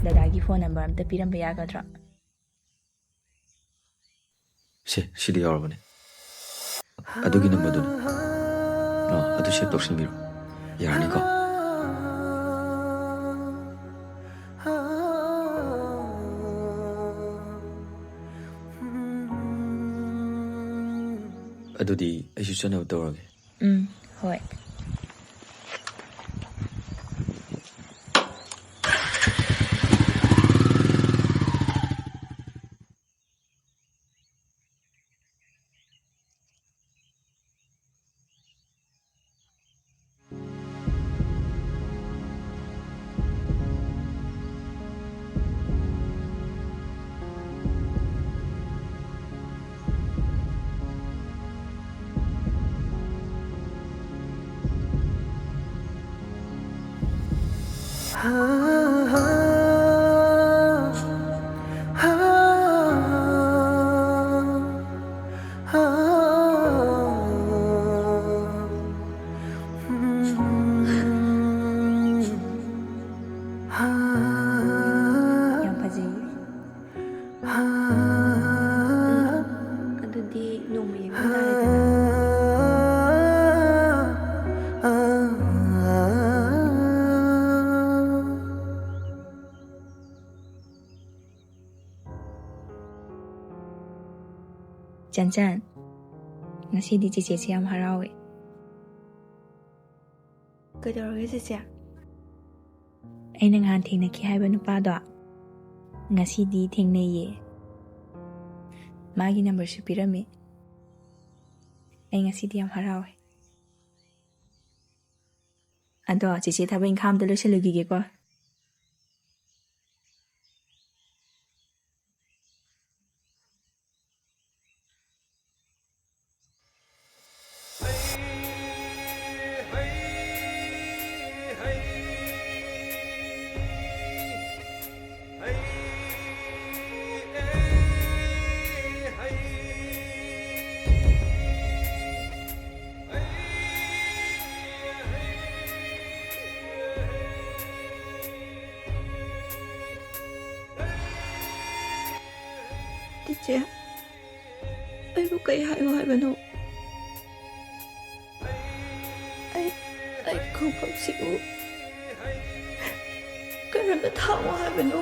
ꯗꯗꯥꯒꯤ ꯐꯣꯟ ꯅꯝꯕꯔ ꯑꯝꯇ ꯄꯤꯔꯝꯕ ꯌꯥꯒꯗ꯭ꯔꯣ? ꯁꯦ, ꯁꯤꯗ ꯌꯥꯎꯔꯕꯅꯦ꯫ ꯑꯗꯨꯒꯤ ꯅꯝꯕꯔꯗꯨꯅꯤ꯫ ꯑꯣ, ꯑꯗꯨ ꯁꯦꯚ ꯇꯧꯁꯤꯟꯕꯤꯔꯣ꯫ ꯌꯥꯔꯅꯤꯀꯣ? ꯑꯗꯨꯗꯤ ꯑꯩꯁꯨ ꯆꯠꯅꯕ ꯇꯧꯔꯒꯦ꯫ ꯎꯝ, ꯍꯣꯏ꯫ ꯌꯥꯝ ꯐꯖꯩ꯫ ꯎꯝ, ꯑꯗꯨꯗꯤ ꯅꯣꯡꯃ ꯌꯦꯡꯕ ꯇꯥꯔꯦꯗꯅ꯫ ꯆꯟꯆꯟ, ꯉꯁꯤꯗꯤ ꯆꯦꯆꯦꯁꯦ ꯌꯥꯝ ꯍꯔꯥꯎꯋꯦ꯫ ꯀꯩꯗꯧꯔꯒꯦ ꯆꯦꯆꯦ? ꯑꯩꯅ ꯉꯍꯥꯟ ꯊꯦꯡꯅꯈꯤ ꯍꯥꯏꯕ ꯅꯨꯄꯥꯗꯣ ꯉꯁꯤꯗꯤ ꯊꯦꯡꯅꯩꯌꯦ꯫ ꯃꯥꯒꯤ ꯅꯝꯕꯔꯁꯨ ꯄꯤꯔꯝꯃꯤ꯫ ꯑꯩ ꯉꯁꯤꯗꯤ ꯌꯥꯝ ꯍꯔꯥꯎꯋꯦ꯫ ꯑꯗꯣ ꯆꯦꯆꯦ ꯊꯕꯛ ꯏꯪꯈꯥꯡ ꯑꯝꯇ ꯂꯣꯏꯁꯤꯜꯂꯨꯈꯤꯒꯦꯀꯣ꯫ ꯆꯤꯆꯦ, ꯑꯩꯕꯨ ꯀꯩ ꯍꯥꯏꯌꯨ ꯍꯥꯏꯕꯅꯣ? ꯑꯩ, ꯑꯩ ꯈꯣꯡꯐꯝꯁꯤꯕꯨ ꯀꯔꯝꯅ ꯊꯥꯡꯉꯨ ꯍꯥꯏꯕꯅꯣ?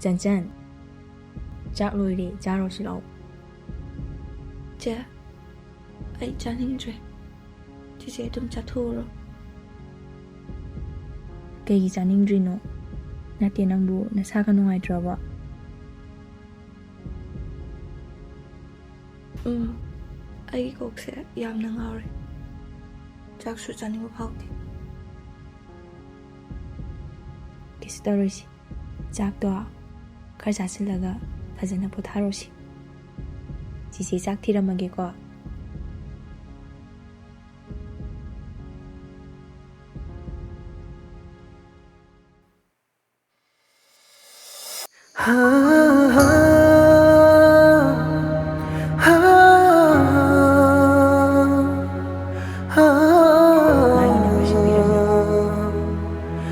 ꯆꯟꯆꯟ, ꯆꯥꯛ ꯂꯣꯏꯔꯦ, ꯆꯥꯔꯣꯁꯤ ꯂꯥꯛꯑꯣ꯫ ꯆꯦ, ꯑꯩ ꯆꯥꯅꯤꯡꯗ꯭ꯔꯦ꯫ ꯆꯦꯆꯦ ꯑꯗꯨꯝ ꯆꯥꯊꯣꯛꯎꯔꯣ꯫ ꯀꯩꯒꯤ ꯆꯥꯅꯤꯡꯗ꯭ꯔꯤꯅꯣ? ꯅꯠꯇꯦ, ꯅꯪꯕꯨ ꯅꯁꯥꯒ ꯅꯨꯡꯉꯥꯏꯇ꯭ꯔꯕꯣ? ꯎꯝ, ꯑꯩꯒꯤ ꯀꯣꯛꯁꯦ ꯌꯥꯝꯅ ꯉꯥꯎꯔꯦ꯫ ꯆꯥꯛꯁꯨ ꯆꯥꯅꯤꯡꯕ ꯐꯥꯎꯗꯦ꯫ ꯀꯩꯁꯨ ꯇꯧꯔꯣꯏꯁꯤ꯫ ꯆꯥꯛꯇꯣ ꯈꯔ ꯆꯥꯁꯤꯜꯂꯒ ꯐꯖꯅ ꯄꯣꯊꯥꯔꯣꯁꯤ꯫ ꯆꯤꯆꯦ ꯆꯥꯛ ꯊꯤꯔꯝꯃꯒꯦꯀꯣ꯫ ꯃꯥꯒꯤ ꯅꯝꯕꯔꯁꯤ ꯄꯤꯔꯝꯃꯤ꯫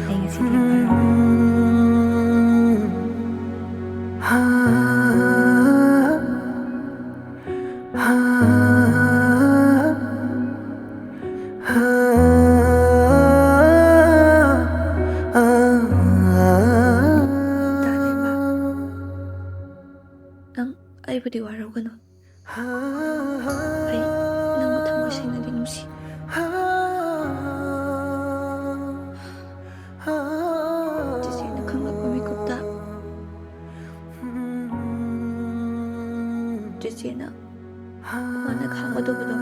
ꯑꯩ ꯉꯁꯤꯗꯤ ꯌꯥꯝ ꯍꯔꯥꯎꯔꯦ꯫ ꯇꯥꯂꯦꯟꯕ, ꯅꯪ ꯑꯩꯕꯨꯗꯤ ꯋꯥꯔꯧꯒꯅꯨ꯫ ꯑꯩ ꯅꯪꯕꯨ ꯊꯃꯣꯏ ꯁꯦꯡꯅꯗꯤ ꯅꯨꯡꯁꯤ꯫ ꯆꯤꯆꯦꯅ ꯈꯪꯂꯛꯄ ꯃꯤꯀꯨꯞꯇ ꯆꯤꯆꯦꯅ ꯋꯥꯅ ꯈꯥꯡꯒꯗꯧꯕꯗꯣ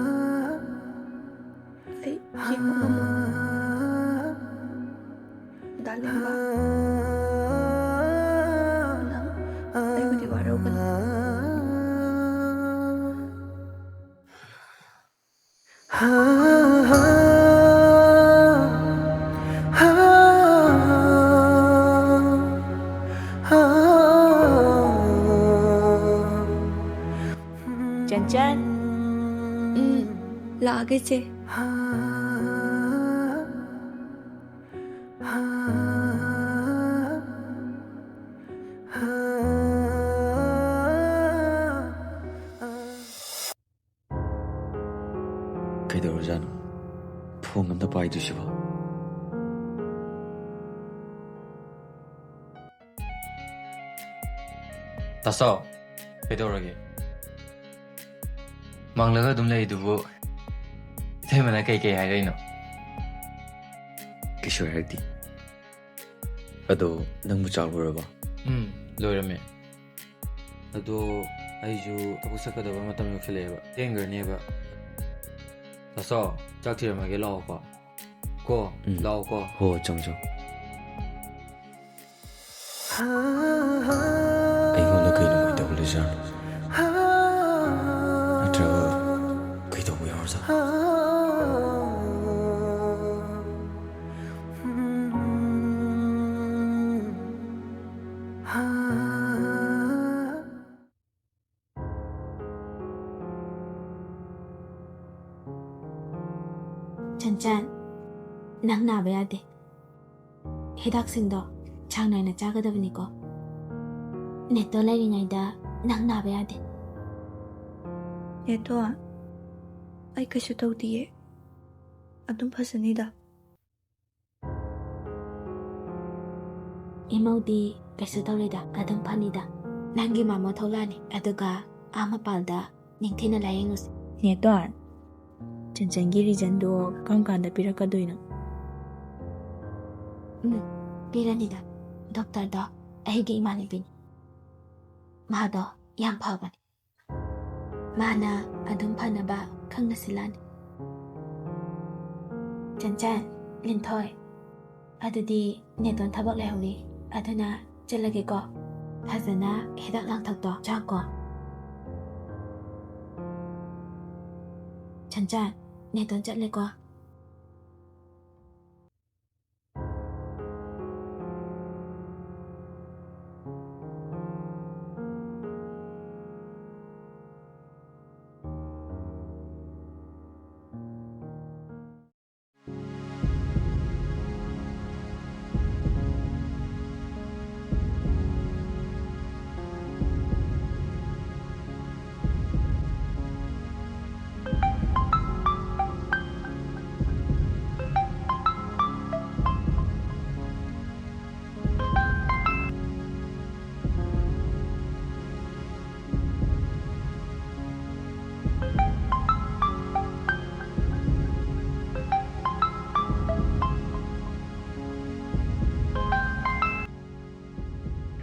ꯑꯩ ꯌꯦꯡꯕ ꯉꯝꯃꯣꯏ꯫ ꯗꯥꯂꯦꯝꯕ, ꯅꯪ ꯑꯩꯕꯨꯗꯤ ꯋꯥꯔꯧꯒꯅꯨ꯫ ꯆꯟꯆꯟ꯫ ꯎꯝ, ꯂꯥꯛꯑꯒꯦ, ꯆꯦ꯫ ꯀꯩꯗꯧꯔꯖꯥꯠꯅꯣ? ꯐꯣꯟ ꯑꯝꯇ ꯄꯥꯏꯗ꯭ꯔꯤꯁꯤꯕꯣ? ꯇꯥꯆꯧ, ꯀꯩꯗꯧꯔꯒꯦ? ꯃꯪꯂꯒ ꯑꯗꯨꯝ ꯂꯩꯗꯨꯕꯨ ꯏꯇꯩꯃꯅ ꯀꯩꯀꯩ ꯍꯥꯏꯔꯛꯏꯅꯣ? ꯀꯩꯁꯨ ꯍꯥꯏꯔꯛꯇꯦ꯫ ꯑꯗꯣ, ꯅꯪꯕꯨ ꯆꯥꯛ ꯂꯣꯏꯔꯕ? ꯎꯝ, ꯂꯣꯏꯔꯝꯃꯦ꯫ ꯑꯗꯣ, ꯑꯩꯁꯨ ꯊꯕꯛ ꯆꯠꯀꯗꯕ ꯃꯇꯝ ꯌꯧꯁꯤꯜꯂꯛꯑꯦꯕ, ꯊꯦꯡꯈ꯭ꯔꯅꯦꯕ꯫ ꯇꯥꯆꯧ, ꯆꯥꯛ ꯊꯤꯔꯝꯃꯒꯦ, ꯂꯥꯛꯑꯣꯀꯣ꯫ ꯀꯣ, ꯎꯝ꯫ ꯂꯥꯛꯑꯣꯀꯣ꯫ ꯍꯣ, ꯆꯪꯉꯣ, ꯆꯪꯉꯣ꯫ ꯑꯩꯉꯣꯟꯗ ꯀꯩ ꯅꯨꯡꯉꯥꯏꯇꯕ ꯂꯩꯖꯥꯠꯅꯣ? ꯅꯠꯇ꯭ꯔꯒ ꯀꯩꯗꯧꯕ ꯌꯥꯎꯔꯖꯥꯠꯅꯣ? ꯆꯟꯆꯟ, ꯅꯪ ꯅꯥꯕ ꯌꯥꯗꯦ꯫ ꯍꯤꯗꯥꯛꯁꯤꯡꯗꯣ ꯆꯥꯡ ꯅꯥꯏꯅ ꯆꯥꯒꯗꯕꯅꯤꯀꯣ꯫ ꯅꯦꯇꯣꯟ ꯂꯩꯔꯤꯉꯩꯗ ꯅꯪ ꯅꯥꯕ ꯌꯥꯗꯦ꯫ ꯅꯦꯇꯣꯟ, ꯑꯩ ꯀꯩꯁꯨ ꯇꯧꯗꯤꯌꯦ꯫ ꯑꯗꯨꯝ ꯐꯖꯅꯤꯗ꯫ ꯏꯃꯧꯗꯤ ꯀꯩꯁꯨ ꯇꯧꯔꯣꯏꯗ, ꯑꯗꯨꯝ ꯐꯅꯤꯗ꯫ ꯅꯪꯒꯤ ꯃꯃꯥ ꯊꯣꯛꯂꯛꯑꯅꯤ, ꯑꯗꯨꯒ ꯑꯥ ꯃꯄꯥꯜꯗ ꯅꯤꯡꯊꯤꯅ ꯂꯥꯌꯦꯡꯉꯨꯁꯤ꯫ ꯅꯦꯇꯣꯟ, ꯆꯟꯆꯟꯒꯤ ꯔꯤꯖꯟꯗꯣ ꯀꯔꯝ ꯀꯥꯟꯗ ꯄꯤꯔꯛꯀꯗꯣꯏꯅꯣ? ꯎꯝ, ꯄꯤꯔꯅꯤꯗ꯫ ꯗꯣꯛꯇꯔꯗꯣ ꯑꯩꯒꯤ ꯏꯃꯥꯟꯅꯕꯤꯅꯤ꯫ ꯃꯥꯗꯣ ꯌꯥꯝ ꯐꯕꯅꯤ꯫ ꯃꯥꯅ ꯑꯗꯨꯝ ꯐꯅꯕ ꯈꯪꯅ ꯁꯤꯜꯂꯛꯑꯅꯤ꯫ ꯆꯟꯆꯟ, ꯂꯤꯟꯊꯣꯏ, ꯑꯗꯨꯗꯤ ꯅꯦꯇꯣꯟ ꯊꯕꯛ ꯂꯩꯍꯧꯔꯤ, ꯑꯗꯨꯅ ꯆꯠꯂꯒꯦꯀꯣ꯫ ꯐꯖꯅ ꯍꯤꯗꯥꯛ ꯂꯥꯡꯊꯛꯇꯣ ꯆꯥꯀꯣ꯫ ꯆꯟꯆꯟ, ꯅꯦꯇꯣꯟ ꯆꯠꯂꯦꯀꯣ꯫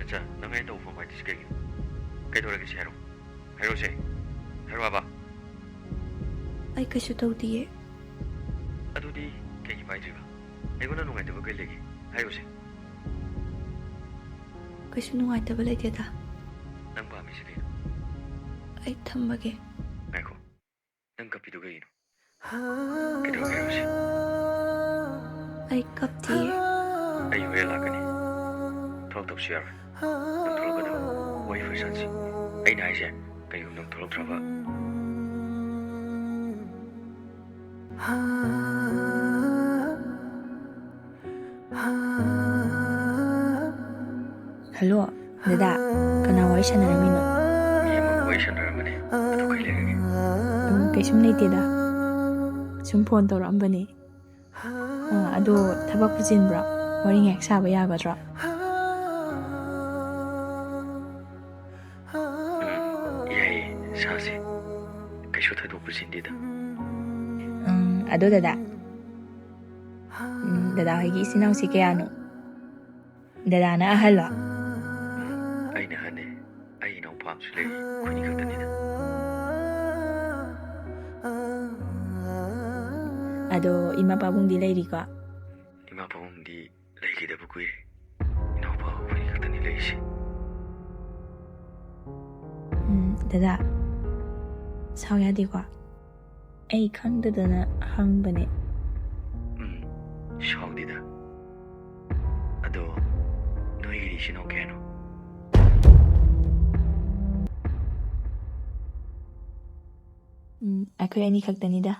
ꯑꯠꯆꯥ, ꯅꯪ ꯑꯩꯅ ꯇꯧꯕ ꯐꯣꯟ ꯄꯥꯏꯗ꯭ꯔꯤꯁꯤ ꯀꯩꯒꯤꯅꯣ? ꯀꯩꯗꯧꯔꯒꯦ ꯁꯤ ꯍꯥꯏꯔꯣ꯫ ꯍꯥꯏꯔꯣꯁꯦ꯫ ꯍꯥꯏꯔꯣ ꯍꯥꯏꯕ꯫ ꯑꯩ ꯀꯩꯁꯨ ꯇꯧꯗꯤꯌꯦ꯫ ꯑꯗꯨꯗꯤ ꯀꯩꯒꯤ ꯄꯥꯏꯗ꯭ꯔꯤꯕ? ꯑꯩꯉꯣꯟꯗ ꯅꯨꯡꯉꯥꯏꯇꯕ ꯀꯩ ꯂꯩꯒꯦ? ꯍꯥꯏꯔꯣꯁꯦ꯫ ꯀꯩꯁꯨ ꯅꯨꯡꯉꯥꯏꯇꯕ ꯂꯩꯇꯦꯗ꯫ ꯅꯪ ꯄꯥꯝꯃꯤꯁꯤ ꯀꯩꯅꯣ? ꯑꯩ ꯊꯝꯃꯒꯦ꯫ ꯉꯥꯏꯈꯣ꯫ ꯅꯪ ꯀꯞꯄꯤꯗꯨ ꯀꯩꯒꯤꯅꯣ? ꯀꯩꯗꯧꯔꯒꯦ ꯍꯥꯏꯔꯣꯁꯦ꯫ ꯑꯩ ꯀꯞꯇꯤꯌꯦ꯫ ꯑꯩ ꯍꯣꯔꯦꯟ ꯂꯥꯛꯀꯅꯤ꯫ ꯊꯣꯛꯂꯛꯇꯕꯁꯨ ꯌꯥꯔꯣꯏ꯫ ꯅꯪ ꯊꯣꯛꯂꯛꯀꯗꯕ꯫ ꯋꯥꯔꯤ ꯐꯖꯅ ꯁꯥꯟꯁꯤ꯫ ꯑꯩꯅ ꯍꯥꯏꯁꯦ, ꯀꯩꯒꯨꯝꯕ ꯅꯪ ꯊꯣꯛꯂꯛꯇ꯭ꯔꯕ꯫ ꯍꯜꯂꯣ, ꯗꯗꯥ, ꯀꯅꯥ ꯋꯥꯔꯤ ꯁꯥꯟꯅꯔꯝꯃꯤꯅꯣ? ꯃꯤ ꯑꯃꯒ ꯋꯥꯔꯤ ꯁꯥꯟꯅꯔꯝꯕꯅꯦ꯫ ꯑꯗꯨ ꯀꯩ ꯂꯩꯔꯒꯦ? ꯎꯝ, ꯀꯩꯁꯨꯝ ꯂꯩꯇꯦꯗ꯫ ꯁꯨꯝ ꯐꯣꯟ ꯇꯧꯔꯛꯑꯝꯕꯅꯦ꯫ ꯑ, ꯑꯗꯣ ꯊꯕꯛꯄꯨ ꯆꯤꯟꯕ꯭ꯔꯣ? ꯋꯥꯔꯤ ꯉꯥꯏꯍꯥꯛ ꯁꯥꯕ ꯌꯥꯒꯗ꯭ꯔꯣ? ꯎꯝ, ꯌꯥꯏꯌꯦ, ꯁꯥꯁꯦ꯫ ꯀꯩꯁꯨ ꯊꯣꯏꯗꯣꯛꯄ ꯆꯤꯟꯗꯦꯗ꯫ ꯎꯝ, ꯑꯗꯣ ꯗꯗꯥ, ꯎꯝ, ꯗꯗꯥ ꯍꯣꯏꯒꯤ ꯏꯆꯤꯟ ꯏꯅꯥꯎꯁꯤ ꯀꯌꯥꯅꯣ? ꯗꯗꯥꯅ ꯑꯍꯜꯂꯣ? ꯎꯝ, ꯑꯩꯅ ꯑꯍꯟꯅꯦ꯫ ꯑꯩ ꯏꯅꯥꯎꯄꯥ ꯑꯃꯁꯨ ꯂꯩ꯫ ꯑꯩꯈꯣꯏꯅꯤ ꯈꯛꯇꯅꯤꯗ꯫ ꯑꯗꯣ ꯏꯃꯥ ꯄꯥꯕꯨꯡꯗꯤ ꯂꯩꯔꯤꯀꯣ? ꯏꯃꯥ ꯄꯥꯕꯨꯡꯗꯤ ꯂꯩꯈꯤꯗꯕ ꯀꯨꯏꯔꯦ꯫ ꯏꯅꯥꯎꯄꯥ ꯑꯩꯈꯣꯏꯅꯤ ꯈꯛꯇꯅꯤ ꯂꯩꯔꯤꯁꯦ꯫ ꯎꯝ, ꯗꯗꯥ, ꯁꯥꯎ ꯌꯥꯗꯦꯀꯣ? ꯑꯩ ꯈꯪꯗꯗꯅ ꯍꯪꯕꯅꯦ꯫ ꯎꯝ, ꯁꯥꯎꯗꯦꯗ꯫ ꯑꯗꯣ ꯅꯣꯏꯒꯤꯗꯤ ꯏꯆꯤꯟ ꯏꯅꯥꯎ ꯀꯌꯥꯅꯣ? ꯎꯝ, ꯑꯩꯈꯣꯏ ꯑꯅꯤ ꯈꯛꯇꯅꯤꯗ꯫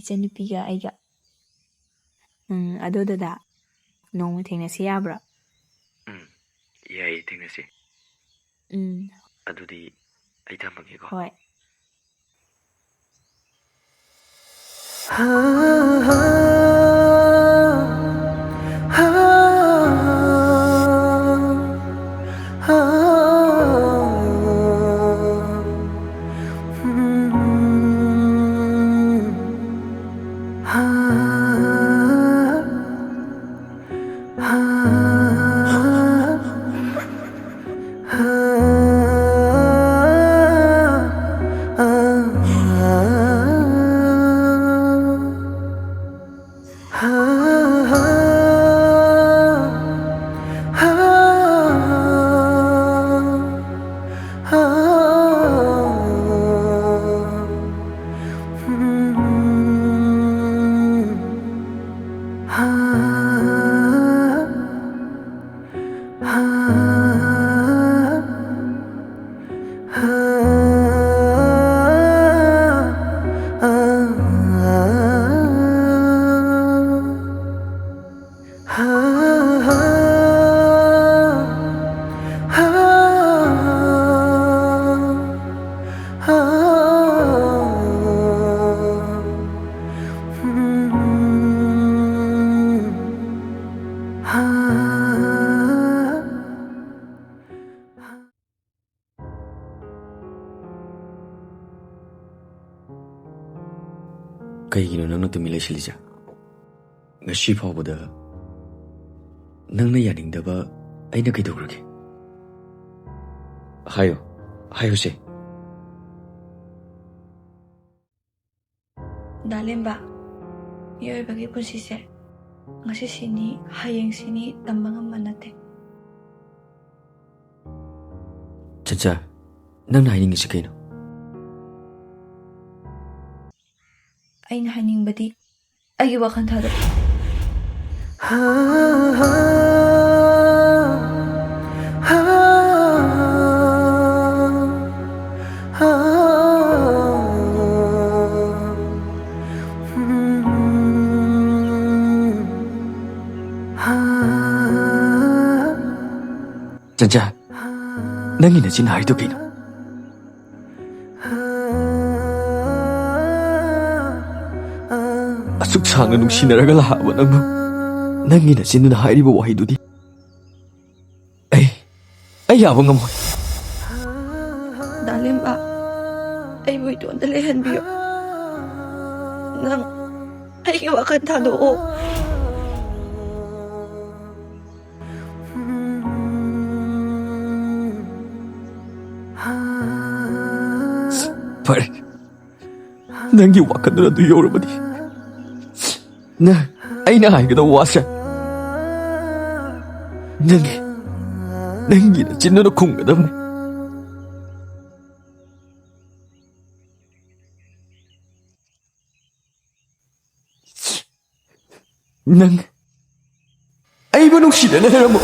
ꯏꯆꯟꯅꯨꯄꯤꯒ ꯑꯩꯒ꯫ ꯎꯝ, ꯑꯗꯣ ꯗꯗꯥ, ꯅꯣꯡꯃ ꯊꯦꯡꯅꯁꯤ ꯌꯥꯕ꯭ꯔꯣ? ꯎꯝ, ꯌꯥꯏꯌꯦ, ꯊꯦꯡꯅꯁꯤ꯫ ꯎꯝ꯫ ꯑꯗꯨꯗꯤ ꯑꯩ ꯊꯝꯃꯒꯦꯀꯣ꯫ ꯍꯣꯏ꯫ ꯀꯩꯒꯤꯅꯣ ꯅꯪꯅ ꯇꯨꯃꯤꯟ ꯂꯩꯁꯤꯜꯂꯤꯁꯦ? ꯉꯁꯤ ꯐꯥꯎꯕꯗ ꯅꯪꯅ ꯌꯥꯅꯤꯡꯗꯕ ꯑꯩꯅ ꯀꯩꯗꯧꯈ꯭ꯔꯒꯦ? ꯍꯥꯏꯌꯣ, ꯍꯥꯏꯌꯨꯁꯦ꯫ ꯗꯥꯂꯦꯝꯕ, ꯃꯤꯑꯣꯏꯕꯒꯤ ꯄꯨꯟꯁꯤꯁꯦ ꯉꯁꯤ ꯁꯤꯅꯤ, ꯍꯌꯦꯡ ꯁꯤꯅꯤ ꯇꯝꯕ ꯉꯝꯕ ꯅꯠꯇꯦ꯫ ꯆꯟꯆꯥ, ꯅꯪꯅ ꯍꯥꯏꯅꯤꯡꯉꯤꯁꯤ ꯀꯩꯅꯣ? ꯑꯩꯅ ꯍꯥꯏꯅꯤꯡꯕꯗꯤ, ꯑꯩꯒꯤ ꯋꯥꯈꯜ ꯊꯥꯗꯣꯛ꯫ ꯆꯟꯆꯥ, ꯅꯪꯒꯤ ꯅꯆꯤꯟ ꯍꯥꯏꯔꯤꯗꯣ ꯀꯩꯅꯣ? ꯑꯁꯨꯛ ꯁꯥꯡꯅ ꯅꯨꯡꯁꯤꯅꯔꯒ ꯂꯥꯛꯑꯕ ꯅꯪꯕꯨ, ꯅꯪꯒꯤ ꯅꯆꯤꯟꯗꯨꯅ ꯍꯥꯏꯔꯤꯕ ꯋꯥꯍꯩꯗꯨꯗꯤ ꯑꯩ, ꯑꯩ ꯌꯥꯕ ꯉꯝꯃꯣꯏ꯫ ꯗꯥꯂꯦꯝꯕ, ꯑꯩꯕꯨ ꯏꯇꯣꯝꯇ ꯂꯩꯍꯟꯕꯤꯌꯨ꯫ ꯅꯪ ꯑꯩꯒꯤ ꯋꯥꯈꯜ ꯊꯥꯗꯣꯛꯑꯣ꯫ ꯐꯔꯦ, ꯅꯪꯒꯤ ꯋꯥꯈꯜꯗꯨꯅ ꯑꯗꯨ ꯌꯧꯔꯕꯗꯤ, ꯅꯪ, ꯑꯩꯅ ꯍꯥꯏꯒꯗꯧꯕ ꯋꯥꯁꯦ ꯅꯪꯒꯤ, ꯅꯪꯒꯤ ꯅꯆꯤꯟꯗꯨꯅ ꯈꯨꯝꯒꯗꯕꯅꯤ꯫ ꯅꯪ ꯑꯩꯕꯨ ꯅꯨꯡꯁꯤꯗꯅ ꯂꯩꯔꯝꯃꯣ꯫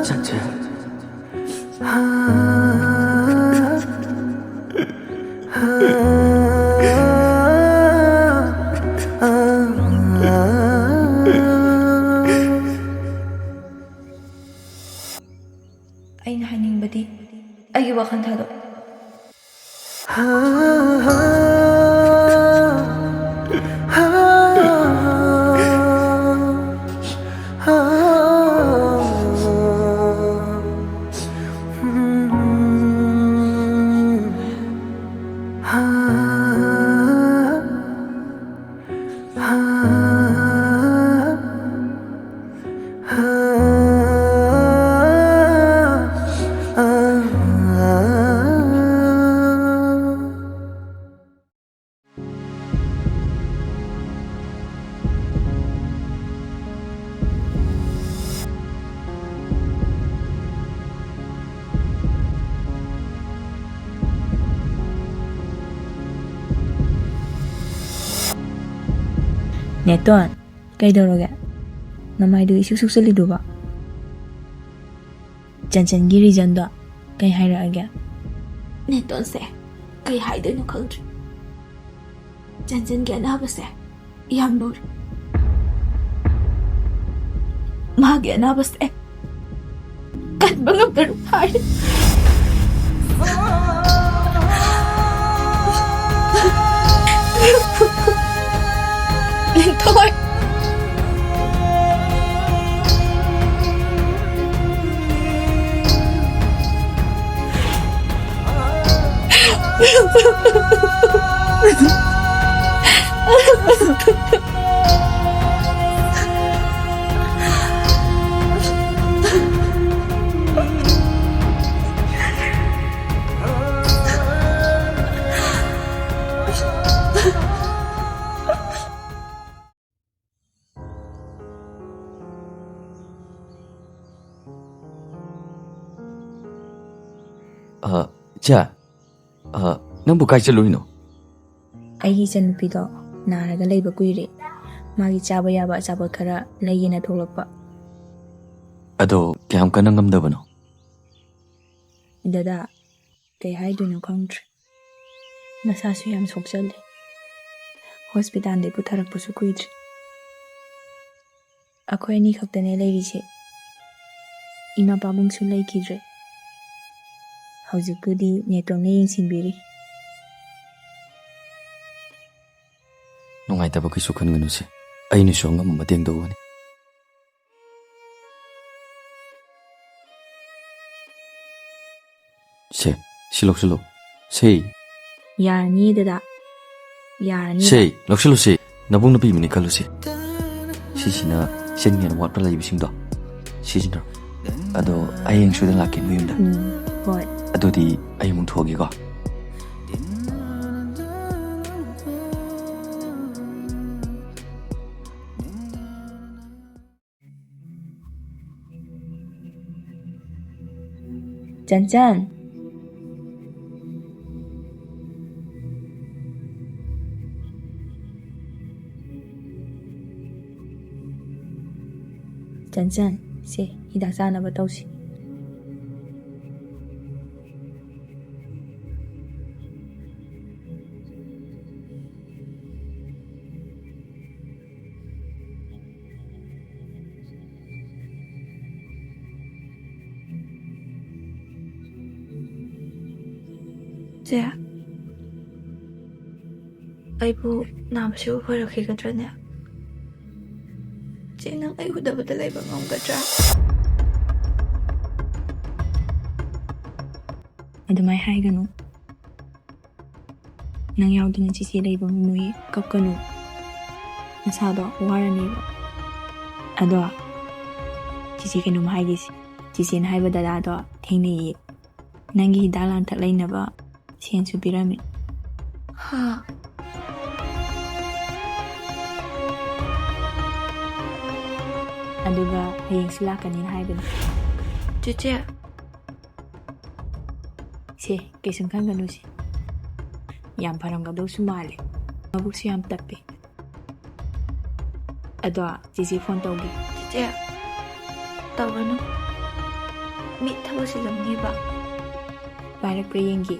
ꯆꯠꯁꯦ꯫ ꯑꯩꯅ ꯍꯥꯏꯅꯤꯡꯕꯗꯤ, ꯑꯩꯒꯤ ꯋꯥꯈꯜ ꯊꯥꯗꯣꯛ꯫ ꯅꯦꯇꯣꯟ, ꯀꯩꯗꯧꯔꯒꯦ? ꯅꯃꯥꯏꯗꯨ ꯏꯁꯨꯛ ꯁꯨꯛꯆꯜꯂꯤꯗꯨꯕꯣ? ꯆꯟꯆꯟꯒꯤ reasonꯗꯣ ꯀꯩ ꯍꯥꯏꯔꯛꯑꯒꯦ? ꯅꯦꯇꯣꯟꯁꯦ ꯀꯩ ꯍꯥꯏꯗꯣꯏꯅꯣ ꯈꯪꯗ꯭ꯔꯦ꯫ ꯆꯟꯆꯟꯒꯤ ꯑꯅꯥꯕꯁꯦ ꯌꯥꯝ ꯂꯨꯔꯦ꯫ ꯃꯥꯒꯤ ꯑꯅꯥꯕꯁꯦ ꯀꯟꯕ ꯉꯝꯗꯔꯦ ꯍꯥꯏꯔꯦ꯫ ꯂꯤꯟꯊꯣꯏ꯫ ꯑ, ꯏꯆꯦ, ꯑ, ꯅꯪꯕꯨ ꯀꯥꯏ ꯆꯠꯂꯨꯏꯅꯣ? ꯑꯩꯒꯤ ꯏꯆꯟꯅꯨꯄꯤꯗꯣ ꯅꯥꯔꯒ ꯂꯩꯕ ꯀꯨꯏꯔꯦ꯫ ꯃꯥꯒꯤ ꯆꯥꯕ ꯌꯥꯕ ꯑꯆꯥꯄꯣꯠ ꯈꯔ ꯂꯩꯒꯦꯅ ꯊꯣꯛꯂꯛꯄ꯫ ꯑꯗꯣ ꯀꯌꯥꯝ ꯀꯟꯅ ꯉꯝꯗꯕꯅꯣ? ꯗꯗꯥ, ꯀꯩ ꯍꯥꯏꯗꯣꯏꯅꯣ ꯈꯪꯗ꯭ꯔꯦ꯫ ꯅꯁꯥꯁꯨ ꯌꯥꯝ ꯁꯣꯛꯆꯜꯂꯦ꯫ ꯍꯣꯁꯄꯤꯇꯥꯜꯗꯩ ꯄꯨꯊꯔꯛꯄꯁꯨ ꯀꯨꯏꯗ꯭ꯔꯤ꯫ ꯑꯩꯈꯣꯏ ꯑꯅꯤ ꯈꯛꯇꯅꯦ ꯂꯩꯔꯤꯁꯦ꯫ ꯏꯃꯥ ꯄꯥꯕꯨꯡꯁꯨ ꯂꯩꯈꯤꯗ꯭ꯔꯦ꯫ ꯍꯧꯖꯤꯛꯄꯨꯗꯤ ꯅꯦꯇꯣꯝꯅ ꯌꯦꯡꯁꯤꯟꯕꯤꯔꯤ꯫ ꯅꯨꯡꯉꯥꯏꯇꯕ ꯀꯩꯁꯨ ꯈꯟꯒꯅꯨꯁꯦ, ꯑꯩꯅꯁꯨ ꯑꯉꯝꯕ ꯃꯇꯦꯡ ꯇꯧꯒꯅꯤ꯫ ꯁꯦ, ꯁꯤ ꯂꯧꯁꯤꯜꯂꯣ꯫ ꯁꯦ꯫ ꯌꯥꯔꯅꯤ ꯗꯗꯥ, ꯌꯥꯔꯅꯤ꯫ ꯁꯦ, ꯂꯧꯁꯤꯜꯂꯨꯁꯦ꯫ ꯅꯕꯨꯡꯅ ꯄꯤꯕꯅꯤ ꯈꯜꯂꯨꯁꯦ꯫ ꯁꯤꯁꯤꯅ ꯁꯤꯖꯤꯟꯅꯅꯤꯡꯉꯥꯏ ꯋꯥꯠꯄ ꯂꯩꯕꯁꯤꯡꯗꯣ ꯁꯤꯖꯤꯟꯅꯔꯣ꯫ ꯑꯗꯣ ꯍꯌꯦꯡ ꯁꯣꯏꯗꯅ ꯂꯥꯛꯀꯦ ꯅꯣꯏ ꯌꯨꯝꯗ꯫ ꯎꯝ, ꯍꯣꯏ꯫ ꯑꯗꯨꯗꯤ ꯑꯩ ꯑꯃꯨꯛ ꯊꯣꯛꯑꯒꯦꯀꯣ꯫ ꯆꯟꯆꯟ꯫ ꯆꯟꯆꯟ, ꯁꯦ, ꯍꯤꯗꯥꯛ ꯆꯥꯅꯕ ꯇꯧꯁꯤ꯫ ꯆꯦ, ꯑꯩꯕꯨ ꯅꯥꯕꯁꯤꯕꯨ ꯐꯔꯛꯈꯤꯒꯗ꯭ꯔꯅꯦ? ꯆꯦ, ꯅꯪ ꯑꯩ ꯎꯗꯕꯗ ꯂꯩꯕ ꯉꯝꯒꯗ꯭ꯔꯥ? ꯑꯗꯨꯃꯥꯏ ꯍꯥꯏꯒꯅꯨ꯫ ꯅꯪ ꯌꯥꯎꯗꯅ ꯆꯤꯆꯦ ꯂꯩꯕ ꯉꯝꯃꯣꯏꯌꯦ꯫ ꯀꯞꯀꯅꯨ꯫ ꯅꯁꯥꯗꯣ ꯋꯥꯔꯅꯦꯕ꯫ ꯑꯗꯣ, ꯆꯤꯆꯦ ꯀꯩꯅꯣꯝ ꯍꯥꯏꯒꯦꯁꯦ꯫ ꯆꯤꯆꯦꯅ ꯍꯥꯏꯕ ꯗꯗꯥꯗꯣ ꯊꯦꯡꯅꯩꯌꯦ꯫ ꯅꯪꯒꯤ ꯍꯤꯗꯥꯛ ꯂꯥꯡꯊꯛ ꯂꯩꯅꯕ ꯁꯦꯟꯁꯨ ꯄꯤꯔꯝꯃꯤ꯫ ꯍꯥ? ꯑꯗꯨꯒ ꯍꯌꯦꯡꯁꯨ ꯂꯥꯛꯀꯅꯤꯅ ꯍꯥꯏꯕꯅꯤ꯫ ꯆꯤꯆꯦ꯫ ꯁꯦ, ꯀꯩꯁꯨꯝ ꯈꯟꯒꯅꯨꯁꯦ꯫ ꯌꯥꯝ ꯐꯔꯝꯒꯗꯧꯁꯨ ꯃꯥꯜꯂꯦ꯫ ꯃꯕꯨꯛꯁꯨ ꯌꯥꯝ ꯇꯞꯄꯦ꯫ ꯑꯗꯣ, ꯆꯦꯆꯦ ꯐꯣꯟ ꯇꯧꯒꯦ꯫ ꯆꯦꯆꯦ, ꯇꯧꯔꯅꯨ꯫ ꯃꯤ ꯊꯕꯛ ꯆꯤꯜꯂꯝꯅꯤꯕ꯫ ꯄꯥꯏꯔꯛꯄ꯭ꯔꯥ ꯌꯦꯡꯒꯦ꯫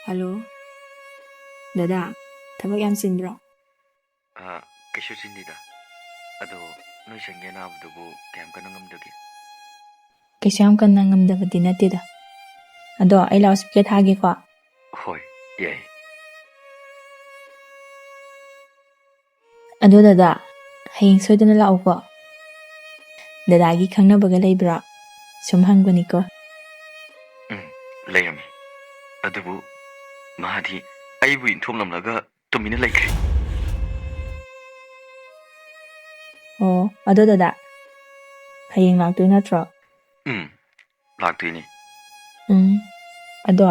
ꯍꯜꯂꯣ꯫ ꯗꯗꯥ, ꯊꯕꯛ ꯌꯥꯝ ꯆꯤꯟꯕ꯭ꯔꯣ? ꯑꯥ, ꯀꯩꯁꯨ ꯆꯤꯟꯗꯦꯗ꯫ ꯑꯗꯣ, ꯅꯣꯏ ꯆꯟꯒꯤ ꯑꯅꯥꯕꯗꯨꯕꯨ ꯀꯌꯥꯝ ꯀꯟꯅ ꯉꯝꯗꯒꯦ? ꯀꯩꯁꯨ ꯌꯥꯝ ꯀꯟꯅ ꯉꯝꯗꯕꯗꯤ ꯅꯠꯇꯦꯗ꯫ ꯑꯗꯣ, ꯑꯩ loudspeaker ꯊꯥꯒꯦꯀꯣ꯫ ꯍꯣꯏ, ꯌꯥꯏ꯫ ꯑꯗꯣ ꯗꯗꯥ, ꯍꯌꯦꯡ ꯁꯣꯏꯗꯅ ꯂꯥꯛꯎꯀꯣ꯫ ꯗꯗꯥꯒꯤ ꯈꯪꯅꯕꯒ ꯂꯩꯕ꯭ꯔꯣ? ꯁꯨꯝ ꯍꯪꯕꯅꯤꯀꯣ꯫ ꯎꯝ, ꯂꯩꯔꯝꯃꯤ꯫ ꯑꯗꯨꯕꯨ ꯃꯥꯗꯤ ꯑꯩꯕꯨ ꯏꯟꯊꯣꯛꯂꯝꯂꯒ ꯇꯨꯃꯤꯟꯅ ꯂꯩꯈ꯭ꯔꯦ꯫ ꯑꯣ, ꯑꯗꯣ ꯗꯗꯥ, ꯍꯌꯦꯡ ꯂꯥꯛꯇꯣꯏ ꯅꯠꯇ꯭ꯔꯣ? ꯎꯝ, ꯂꯥꯛꯇꯣꯏꯅꯤ꯫ ꯎꯝ, ꯑꯗꯣ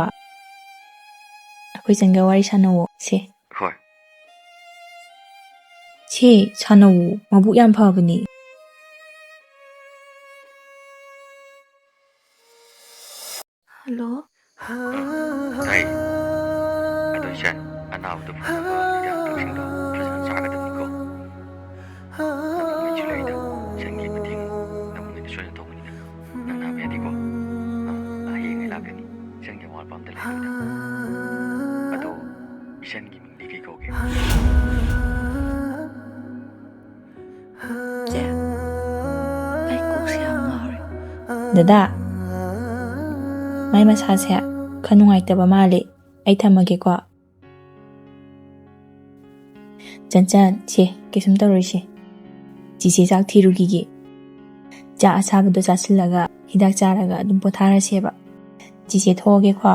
ꯑꯩꯈꯣꯏ ꯆꯟꯒ ꯋꯥꯔꯤ ꯁꯥꯟꯅꯧꯋꯣ ꯁꯦ꯫ ꯍꯣꯏ꯫ ꯁꯦ, ꯁꯥꯟꯅꯧꯋꯣ, ꯃꯕꯨꯛ ꯌꯥꯝ ꯐꯕꯅꯦ꯫ ꯍꯜꯂꯣ꯫ ꯇꯥꯏ꯫ ꯑꯗꯣ ꯏꯆꯟ, ꯑꯅꯥꯕꯗꯣ ꯐꯅꯕ ꯍꯤꯗꯥꯛ ꯂꯥꯡꯊꯛꯁꯤꯡꯗꯣ ꯐꯖꯅ ꯆꯥꯒꯗꯕꯅꯤꯀꯣ꯫ ꯅꯕꯨꯡꯉꯩꯁꯨ ꯂꯩꯔꯤꯗ, ꯏꯆꯟꯒꯤ ꯃꯇꯦꯡ ꯅꯕꯨꯡꯉꯩꯅ ꯁꯣꯏꯅ ꯇꯧꯒꯅꯤꯗ꯫ ꯅꯪ ꯅꯥꯕ ꯌꯥꯗꯦꯀꯣ꯫ ꯑ, ꯍꯌꯦꯡ ꯑꯩ ꯂꯥꯛꯀꯅꯤ꯫ ꯏꯆꯟꯒꯤ ꯑꯋꯥꯠꯄ ꯑꯝꯇ ꯂꯩꯔꯣꯏꯗ꯫ ꯑꯗꯣ ꯏꯆꯟꯒꯤ ꯃꯤꯡꯗꯤ ꯀꯩ ꯀꯧꯒꯦ? ꯆꯦ, ꯑꯩ ꯀꯣꯛꯁꯦ ꯌꯥꯝ ꯉꯥꯎꯔꯦ꯫ ꯗꯗꯥ, ꯃꯥꯏ ꯃꯁꯥꯁꯦ ꯈꯔ ꯅꯨꯡꯉꯥꯏꯇꯕ ꯃꯥꯜꯂꯦ꯫ ꯑꯩ ꯊꯝꯃꯒꯦꯀꯣ꯫ ꯆꯟꯆꯟ, ꯁꯦ, ꯀꯩꯁꯨꯝ ꯇꯧꯔꯣꯏꯁꯦ꯫ ꯆꯤꯆꯦ ꯆꯥꯛ ꯊꯤꯔꯨꯈꯤꯒꯦ꯫ ꯆꯥꯛ ꯑꯁꯥꯕꯗꯣ ꯆꯥꯁꯤꯜꯂꯒ, ꯍꯤꯗꯥꯛ ꯆꯥꯔꯒ ꯑꯗꯨꯝ ꯄꯣꯊꯥꯔꯁꯦꯕ꯫ ꯆꯤꯆꯦ ꯊꯣꯛꯑꯒꯦꯀꯣ꯫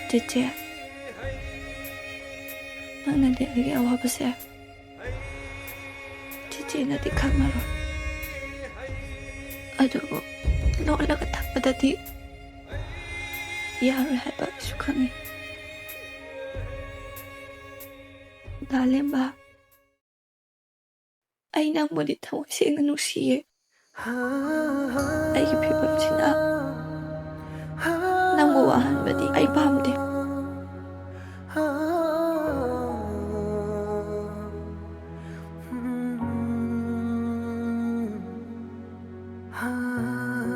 ꯆꯦꯆꯦ, ꯅꯪꯅꯗꯤ ꯑꯩꯒꯤ ꯑꯋꯥꯕꯁꯦ ꯆꯤꯆꯦꯅꯗꯤ ꯈꯪꯉꯔꯣꯏ꯫ ꯑꯗꯨꯕꯨ ꯂꯣꯠꯂꯒ ꯊꯝꯕꯗꯗꯤ ꯌꯥꯔꯣꯏ ꯍꯥꯏꯕ ꯑꯩꯁꯨ ꯈꯪꯉꯤ꯫ ꯗꯥ ꯂꯦꯝꯕ, ꯑꯩ ꯅꯪꯕꯨꯗꯤ ꯊꯃꯣꯏ ꯁꯦꯡꯅ ꯅꯨꯡꯁꯤꯌꯦ꯫ ꯑꯩꯒꯤ ꯐꯤꯕꯝꯁꯤꯅ ꯅꯪꯕꯨ ꯋꯥꯍꯟꯕꯗꯤ ꯑꯩ ꯄꯥꯝꯗꯦ꯫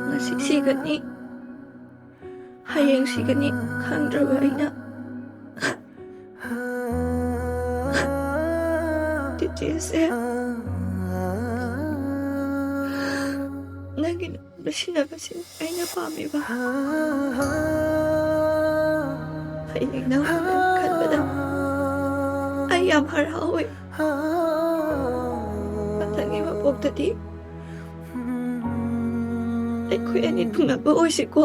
ꯉꯁꯤ ꯁꯤꯒꯅꯤ, ꯍꯌꯦꯡ ꯁꯤꯒꯅꯤ ꯈꯪꯗ꯭ꯔꯕ ꯑꯩꯅ ꯆꯤꯆꯦꯁꯦ ꯅꯪꯒꯤ ꯅꯨꯄꯥꯗ ꯁꯤꯟꯅꯕꯁꯤ ꯑꯩꯅ ꯄꯥꯝꯃꯦꯕ꯫ ꯍꯌꯦꯡ ꯅꯪ ꯈꯟꯕꯗ ꯑꯩ ꯌꯥꯝ ꯍꯔꯥꯎꯋꯦ꯫ ꯃꯊꯪꯒꯤ ꯃꯄꯣꯛꯇꯗꯤ ꯑꯩꯈꯣꯏ ꯑꯅꯤ ꯊꯨꯡꯅꯕ ꯑꯣꯏꯁꯤꯀꯣ꯫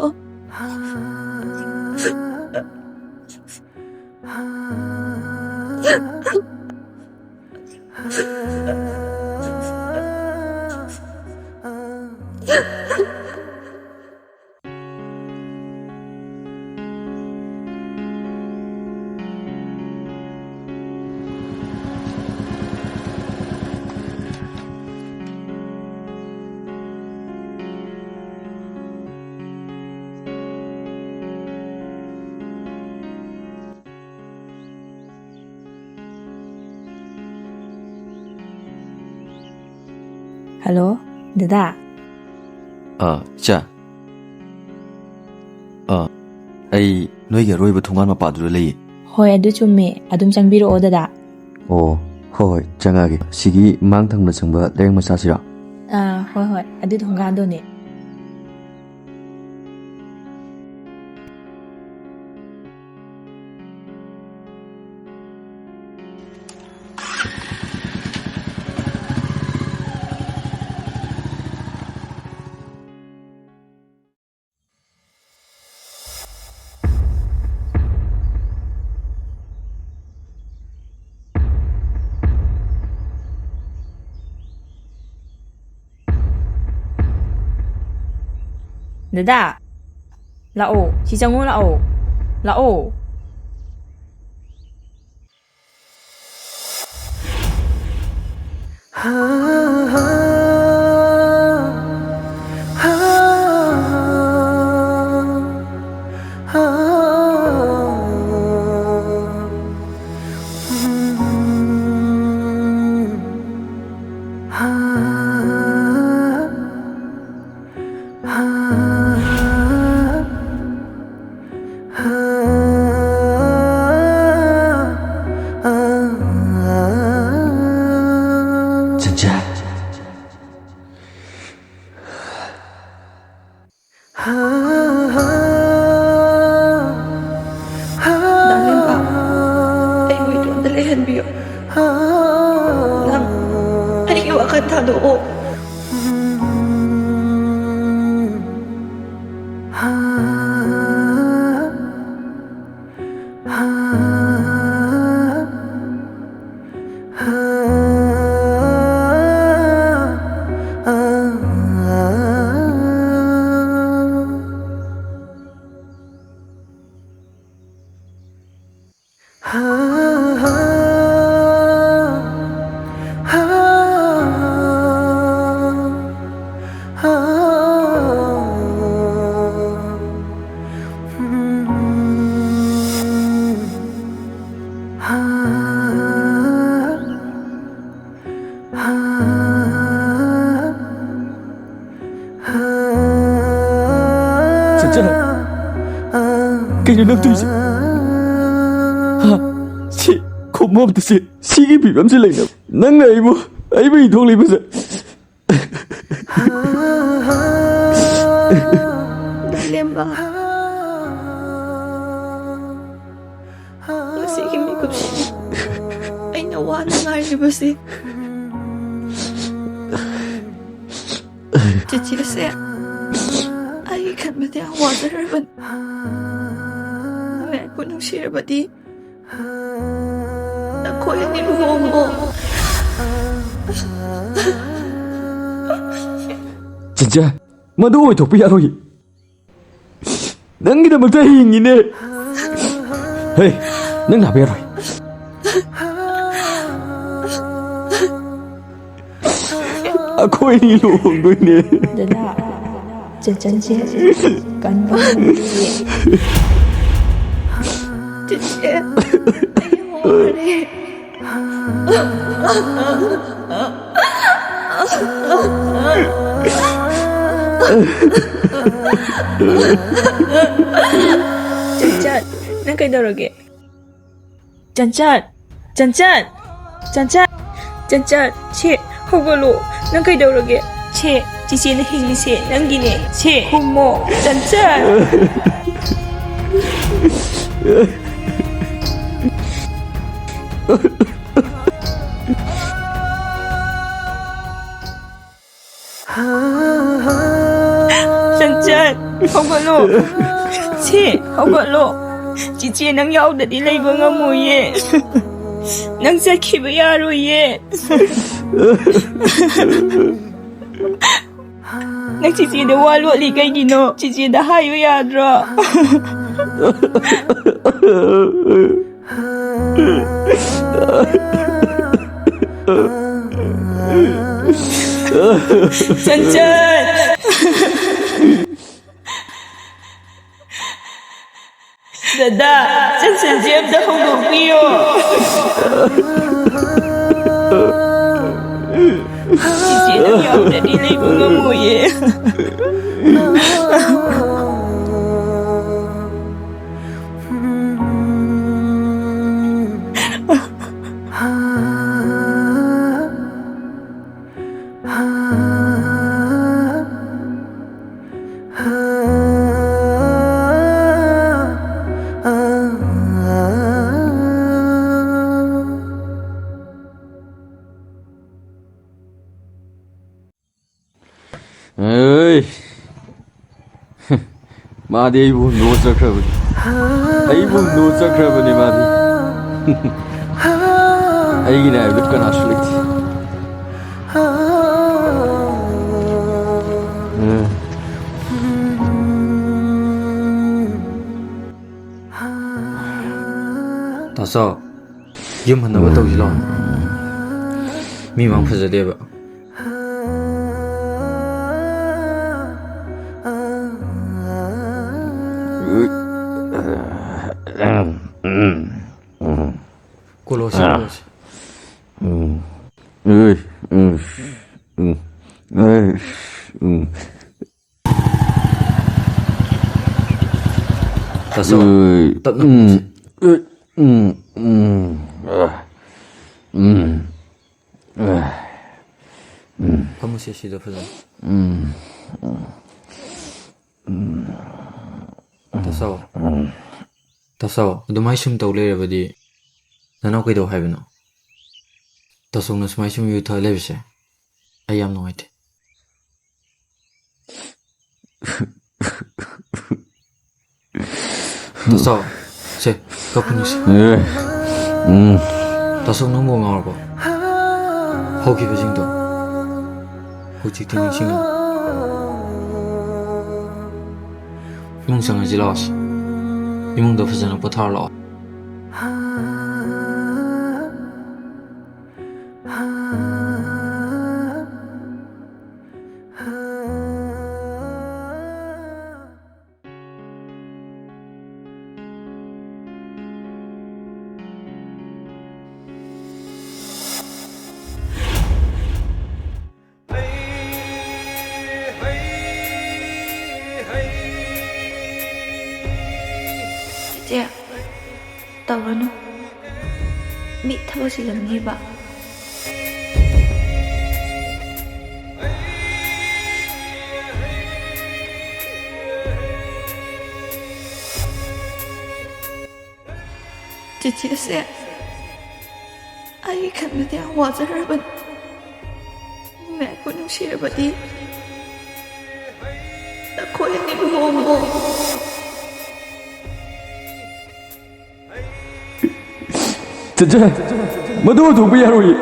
ꯍꯜꯂꯣ, ꯗꯗꯥ꯫ ꯑꯥ, ꯏꯆꯥ꯫ ꯑꯥ, ꯑꯩ ꯅꯣꯏꯒꯤ ꯑꯔꯣꯏꯕ ꯊꯣꯡꯒꯥꯟ ꯃꯄꯥꯗꯨꯗ ꯂꯩꯌꯦ꯫ ꯍꯣꯏ, ꯑꯗꯨ ꯆꯨꯝꯃꯦ꯫ ꯑꯗꯨꯝ ꯆꯪꯕꯤꯔꯛꯑꯣ, ꯗꯗꯥ꯫ ꯑꯣ, ꯍꯣꯏ, ꯍꯣꯏ, ꯆꯪꯉꯛꯑꯒꯦ꯫ ꯁꯤꯒꯤ ꯃꯥꯡ ꯊꯪꯕ ꯆꯪꯕ ꯂꯩꯔꯛ ꯃꯆꯥꯁꯤꯔꯣ? ꯑꯥ, ꯍꯣꯏ, ꯍꯣꯏ, ꯑꯗꯨ ꯊꯣꯡꯒꯥꯟꯗꯨꯅꯦ꯫ ꯗꯗꯥ, ꯂꯥꯛꯑꯣ꯫ ꯁꯤ ꯆꯪꯉꯣ, ꯂꯥꯛꯑꯣ꯫ ꯂꯥꯛꯑꯣ꯫ ꯆꯟꯖꯥ꯫ ꯗꯥꯂꯦꯝꯕ, ꯑꯩꯕꯨ ꯏꯇꯣꯝꯇ ꯂꯩꯍꯟꯕꯤꯌꯨ꯫ ꯅꯪ ꯑꯩꯒꯤ ꯋꯥꯈꯜ ꯊꯥꯗꯣꯛꯑꯣ꯫ ꯆꯟꯆꯟ, ꯀꯩꯅꯣ ꯅꯪ ꯇꯧꯔꯤꯁꯦ? ꯍꯥ? ꯁꯤ ꯈꯣꯡꯎꯞ ꯑꯝꯇ ꯁꯤ, ꯁꯤꯒꯤ ꯐꯤꯕꯝꯁꯤ ꯂꯩꯅꯕ ꯅꯪꯅ ꯑꯩꯕꯨ, ꯑꯩꯕꯨ ꯏꯊꯣꯛ ꯂꯩꯕꯁꯦ꯫ ꯗꯥꯂꯦꯝꯕ, ꯉꯁꯤꯒꯤ ꯃꯤꯀꯨꯞꯁꯤꯗꯤ ꯑꯩꯅ ꯋꯥꯅ ꯉꯥꯏꯔꯤꯕꯁꯤ꯫ ꯆꯤꯆꯦꯁꯦ ꯑꯩꯒꯤ ꯈꯟꯕꯗ ꯌꯥꯝ ꯋꯥꯖꯔꯕꯅꯤ꯫ ꯅꯣꯏ ꯑꯩꯕꯨ ꯅꯨꯡꯁꯤꯔꯕꯗꯤ ꯅꯈꯣꯏ ꯑꯅꯤ ꯂꯨꯍꯣꯡꯉꯣ꯫ ꯆꯤꯆꯦ, ꯃꯗꯨ ꯑꯣꯏꯊꯣꯛꯄ ꯌꯥꯔꯣꯏ꯫ ꯅꯪꯒꯤꯗꯃꯛꯇ ꯍꯤꯡꯉꯤꯅꯦ꯫ ꯍꯦ, ꯅꯪ ꯅꯥꯕ ꯌꯥꯔꯣꯏ꯫ ꯑꯩꯈꯣꯏ ꯑꯅꯤ ꯂꯨꯍꯣꯡꯗꯣꯏꯅꯦ꯫ ꯗꯗꯥ, ꯆꯦꯆꯟꯁꯦ ꯀꯟꯕ ꯉꯝꯗꯤꯌꯦ꯫ ꯆꯦꯆꯦ, ꯑꯩ ꯋꯥꯔꯦ꯫ ꯆꯟꯆꯟ, ꯅꯪ ꯀꯩꯗꯧꯔꯒꯦ? ꯆꯟꯆꯟ! ꯆꯟꯆꯟ! ꯆꯟꯆꯟ! ꯆꯟꯆꯟ! ꯁꯦ, ꯍꯧꯒꯠꯂꯣ! ꯅꯪ ꯀꯩꯗꯧꯔꯒꯦ? ꯁꯦ, ꯆꯤꯆꯦꯅ ꯍꯤꯡꯂꯤꯁꯦ ꯅꯪꯒꯤꯅꯦ꯫ ꯁꯦ, ꯈꯨꯝꯃꯣ! ꯆꯟꯆꯟ! ꯆꯟꯆꯟ, ꯍꯧꯒꯠꯂꯣ꯫ ꯁꯤ, ꯍꯧꯒꯠꯂꯣ꯫ ꯆꯤꯆꯦ ꯅꯪ ꯌꯥꯎꯗꯗꯤ ꯂꯩꯕ ꯉꯝꯃꯣꯏꯌꯦ꯫ ꯅꯪ ꯆꯠꯈꯤꯕ ꯌꯥꯔꯣꯏꯌꯦ꯫ ꯅꯪ ꯆꯤꯆꯦꯗ ꯋꯥ ꯂꯣꯠꯂꯤ ꯀꯩꯒꯤꯅꯣ? ꯆꯤꯆꯦꯗ ꯍꯥꯏꯌꯨ ꯌꯥꯗ꯭ꯔꯣ? ꯆꯟꯆꯟ! ꯗꯗꯥ, ꯆꯟꯆꯟꯁꯦ ꯑꯝꯇ ꯍꯧꯗꯣꯛꯄꯤꯌꯣ꯫ ꯆꯤꯆꯦ ꯅꯪ ꯌꯥꯎꯗ꯭ꯔꯗꯤ ꯂꯩꯕ ꯉꯝꯃꯣꯏꯌꯦ꯫ ꯑꯩ, ꯃꯥꯗꯤ ꯑꯩꯕꯨ ꯍꯨꯟꯗꯣꯛꯑ ꯆꯠꯈ꯭ꯔꯕꯅꯤ꯫ ꯑꯩꯕꯨ ꯍꯨꯟꯗꯣꯛꯑ ꯆꯠꯈ꯭ꯔꯕꯅꯤ ꯃꯥꯗꯤ꯫ ꯑꯩꯒꯤꯅꯦ ꯍꯥꯏꯕꯗꯨ ꯀꯅꯥꯁꯨ ꯂꯩꯇꯦ꯫ ꯎꯝ꯫ ꯇꯥꯆꯧ, ꯌꯨꯝ ꯍꯟꯅꯕ ꯇꯧꯁꯤ ꯂꯥꯛꯑꯣ꯫ ꯃꯤ ꯃꯥꯡ ꯐꯖꯗꯦꯕ꯫ ꯀꯣꯂꯣꯁꯤ, ꯀꯣꯂꯣꯁꯤ꯫ ꯇꯥꯆꯧ, ꯎꯝ꯫ ꯇꯞꯅ ꯎꯝ꯫ ꯈꯨꯝꯁꯤ꯫ ꯎꯝ꯫ ꯎꯝ꯫ ꯎꯝ꯫ ꯎꯝ꯫ ꯐꯝꯃꯨꯁꯦ ꯁꯤꯗ ꯐꯖꯅ꯫ ꯎꯝ꯫ ꯇꯥꯆꯧ꯫ ꯎꯝ꯫ ꯇꯥꯆꯧ, ꯑꯗꯨꯃꯥꯏ ꯁꯨꯝ ꯇꯧ ꯂꯩꯔꯕꯗꯤ ꯅꯅꯥꯎ ꯀꯩꯗꯧ ꯍꯥꯏꯕꯅꯣ? ꯇꯥꯆꯧꯅ ꯁꯨꯃꯥꯏ ꯁꯨꯝ ꯌꯨ ꯊꯛꯑ ꯂꯩꯕꯁꯦ ꯑꯩ ꯌꯥꯝ ꯅꯨꯡꯉꯥꯏꯇꯦ꯫ ꯇꯥꯆꯧ, ꯁꯦ, ꯀꯞꯀꯅꯨꯁꯦ꯫ ꯑꯦ, ꯎꯝ꯫ ꯇꯥꯆꯧ, ꯅꯪꯕꯨ ꯉꯥꯎꯔꯕꯣ? ꯍꯧꯈꯤꯕꯁꯤꯡꯗꯣ ꯍꯧꯖꯤꯛꯇꯤ ꯅꯤꯡꯁꯤꯡꯉꯨ꯫ ꯏꯃꯨꯡ ꯆꯪꯉꯁꯤ ꯂꯥꯛꯑꯣꯁꯦ꯫ ꯏꯃꯨꯡꯗ ꯐꯖꯅ ꯄꯣꯊꯥꯔ ꯂꯥꯛꯑꯣ꯫ ꯏꯆꯦ, ꯇꯧꯔꯅꯨ꯫ ꯃꯤ ꯊꯕꯛ ꯆꯤꯜꯂꯝꯅꯤꯕ꯫ ꯆꯤꯆꯦꯁꯦ ꯑꯩꯒꯤ ꯈꯟꯕꯗ ꯌꯥꯝ ꯋꯥꯖꯔꯕꯅꯤ꯫ ꯅꯪꯅ ꯑꯩꯕꯨ ꯅꯨꯡꯁꯤꯔꯕꯗꯤ ꯅꯈꯣꯏ ꯑꯅꯤ ꯂꯨꯍꯣꯡꯉꯣ꯫ ꯆꯦꯆꯦ, ꯃꯗꯨ ꯇꯧꯕ ꯌꯥꯔꯣꯏ꯫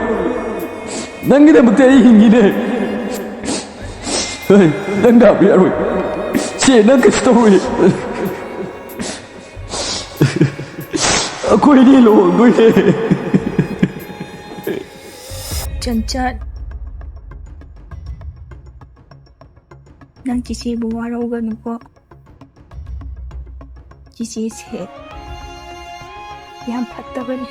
ꯅꯪꯒꯤꯗꯃꯛꯇ ꯑꯩ ꯍꯤꯡꯉꯤꯅꯦ꯫ ꯍꯣꯏ, ꯅꯪ ꯅꯥꯕ ꯌꯥꯔꯣꯏ꯫ ꯆꯦ, ꯅꯪ ꯀꯩꯁꯨ ꯇꯧꯔꯣꯏ꯫ ꯑꯩꯈꯣꯏꯅꯤ ꯂꯨꯍꯣꯡꯗꯣꯏꯅꯦ꯫ ꯆꯟꯆꯟ, ꯅꯪ ꯆꯤꯆꯦꯕꯨ ꯋꯥꯔꯧꯒꯅꯨꯀꯣ꯫ ꯆꯤꯆꯦꯁꯦ ꯌꯥꯝ ꯐꯠꯇꯕꯅꯦ꯫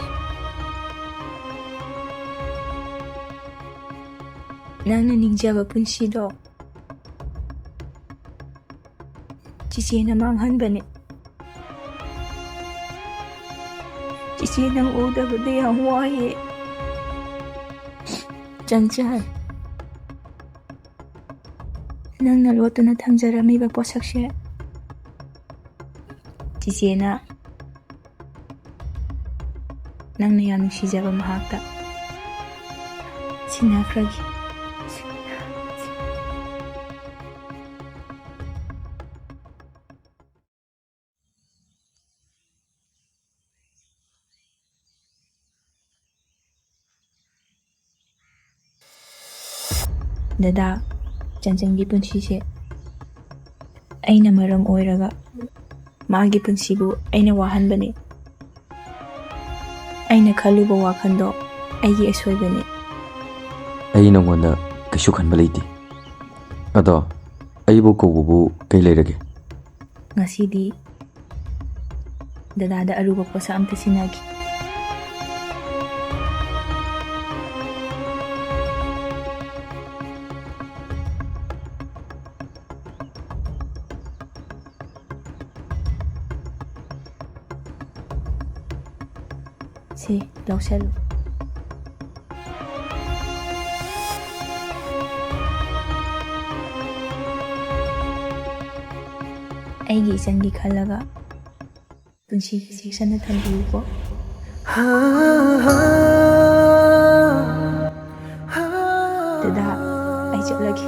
ꯅꯪꯅ ꯅꯤꯡꯖꯕ ꯄꯨꯟꯁꯤꯗꯣ ꯆꯤꯆꯦꯅ ꯃꯥꯡꯍꯟꯕꯅꯦ꯫ ꯆꯤꯆꯦ, ꯅꯪ ꯎꯗꯕꯗ ꯌꯥꯝ ꯋꯥꯏꯌꯦ꯫ ꯆꯟꯆꯟ, ꯅꯪꯅ ꯂꯣꯠꯇꯨꯅ ꯊꯝꯖꯔꯝꯃꯤꯕ ꯄꯣꯠꯁꯛꯁꯦ ꯆꯤꯆꯦꯅ ꯅꯪꯅ ꯌꯥꯝ ꯅꯨꯡꯁꯤꯖꯕ ꯃꯍꯥꯛꯇ ꯁꯤꯟꯅꯈ꯭ꯔꯒꯦ꯫ ꯗꯗꯥ, ꯆꯟꯆꯟꯒꯤ ꯄꯨꯟꯁꯤꯁꯦ ꯑꯩꯅ ꯃꯔꯝ ꯑꯣꯏꯔꯒ ꯃꯥꯒꯤ ꯄꯨꯟꯁꯤꯕꯨ ꯑꯩꯅ ꯋꯥꯍꯟꯕꯅꯤ꯫ ꯑꯩꯅ ꯈꯜꯂꯨꯕ ꯋꯥꯈꯜꯗꯣ ꯑꯩꯒꯤ ꯑꯁꯣꯏꯕꯅꯤ꯫ ꯑꯩ ꯅꯉꯣꯟꯗ ꯀꯩꯁꯨ ꯈꯟꯕ ꯂꯩꯇꯦ꯫ ꯑꯗꯣ ꯑꯩꯕꯨ ꯀꯧꯕꯕꯨ ꯀꯩ ꯂꯩꯔꯒꯦ? ꯉꯁꯤꯗꯤ ꯗꯗꯥꯗ ꯑꯔꯨꯕ ꯄꯣꯠꯁꯛ ꯑꯝꯇ ꯁꯤꯟꯅꯒꯦ꯫ ꯁꯤ ꯂꯧꯁꯜꯂꯨ꯫ ꯑꯩꯒꯤ ꯏꯆꯟꯒꯤ ꯈꯜꯂꯒ ꯄꯨꯟꯁꯤꯒꯤ ꯆꯦꯛꯁꯤꯟꯅ ꯊꯝꯕꯤꯌꯨꯀꯣ꯫ ꯗꯗꯥ, ꯑꯩ ꯆꯠꯂꯒꯦ꯫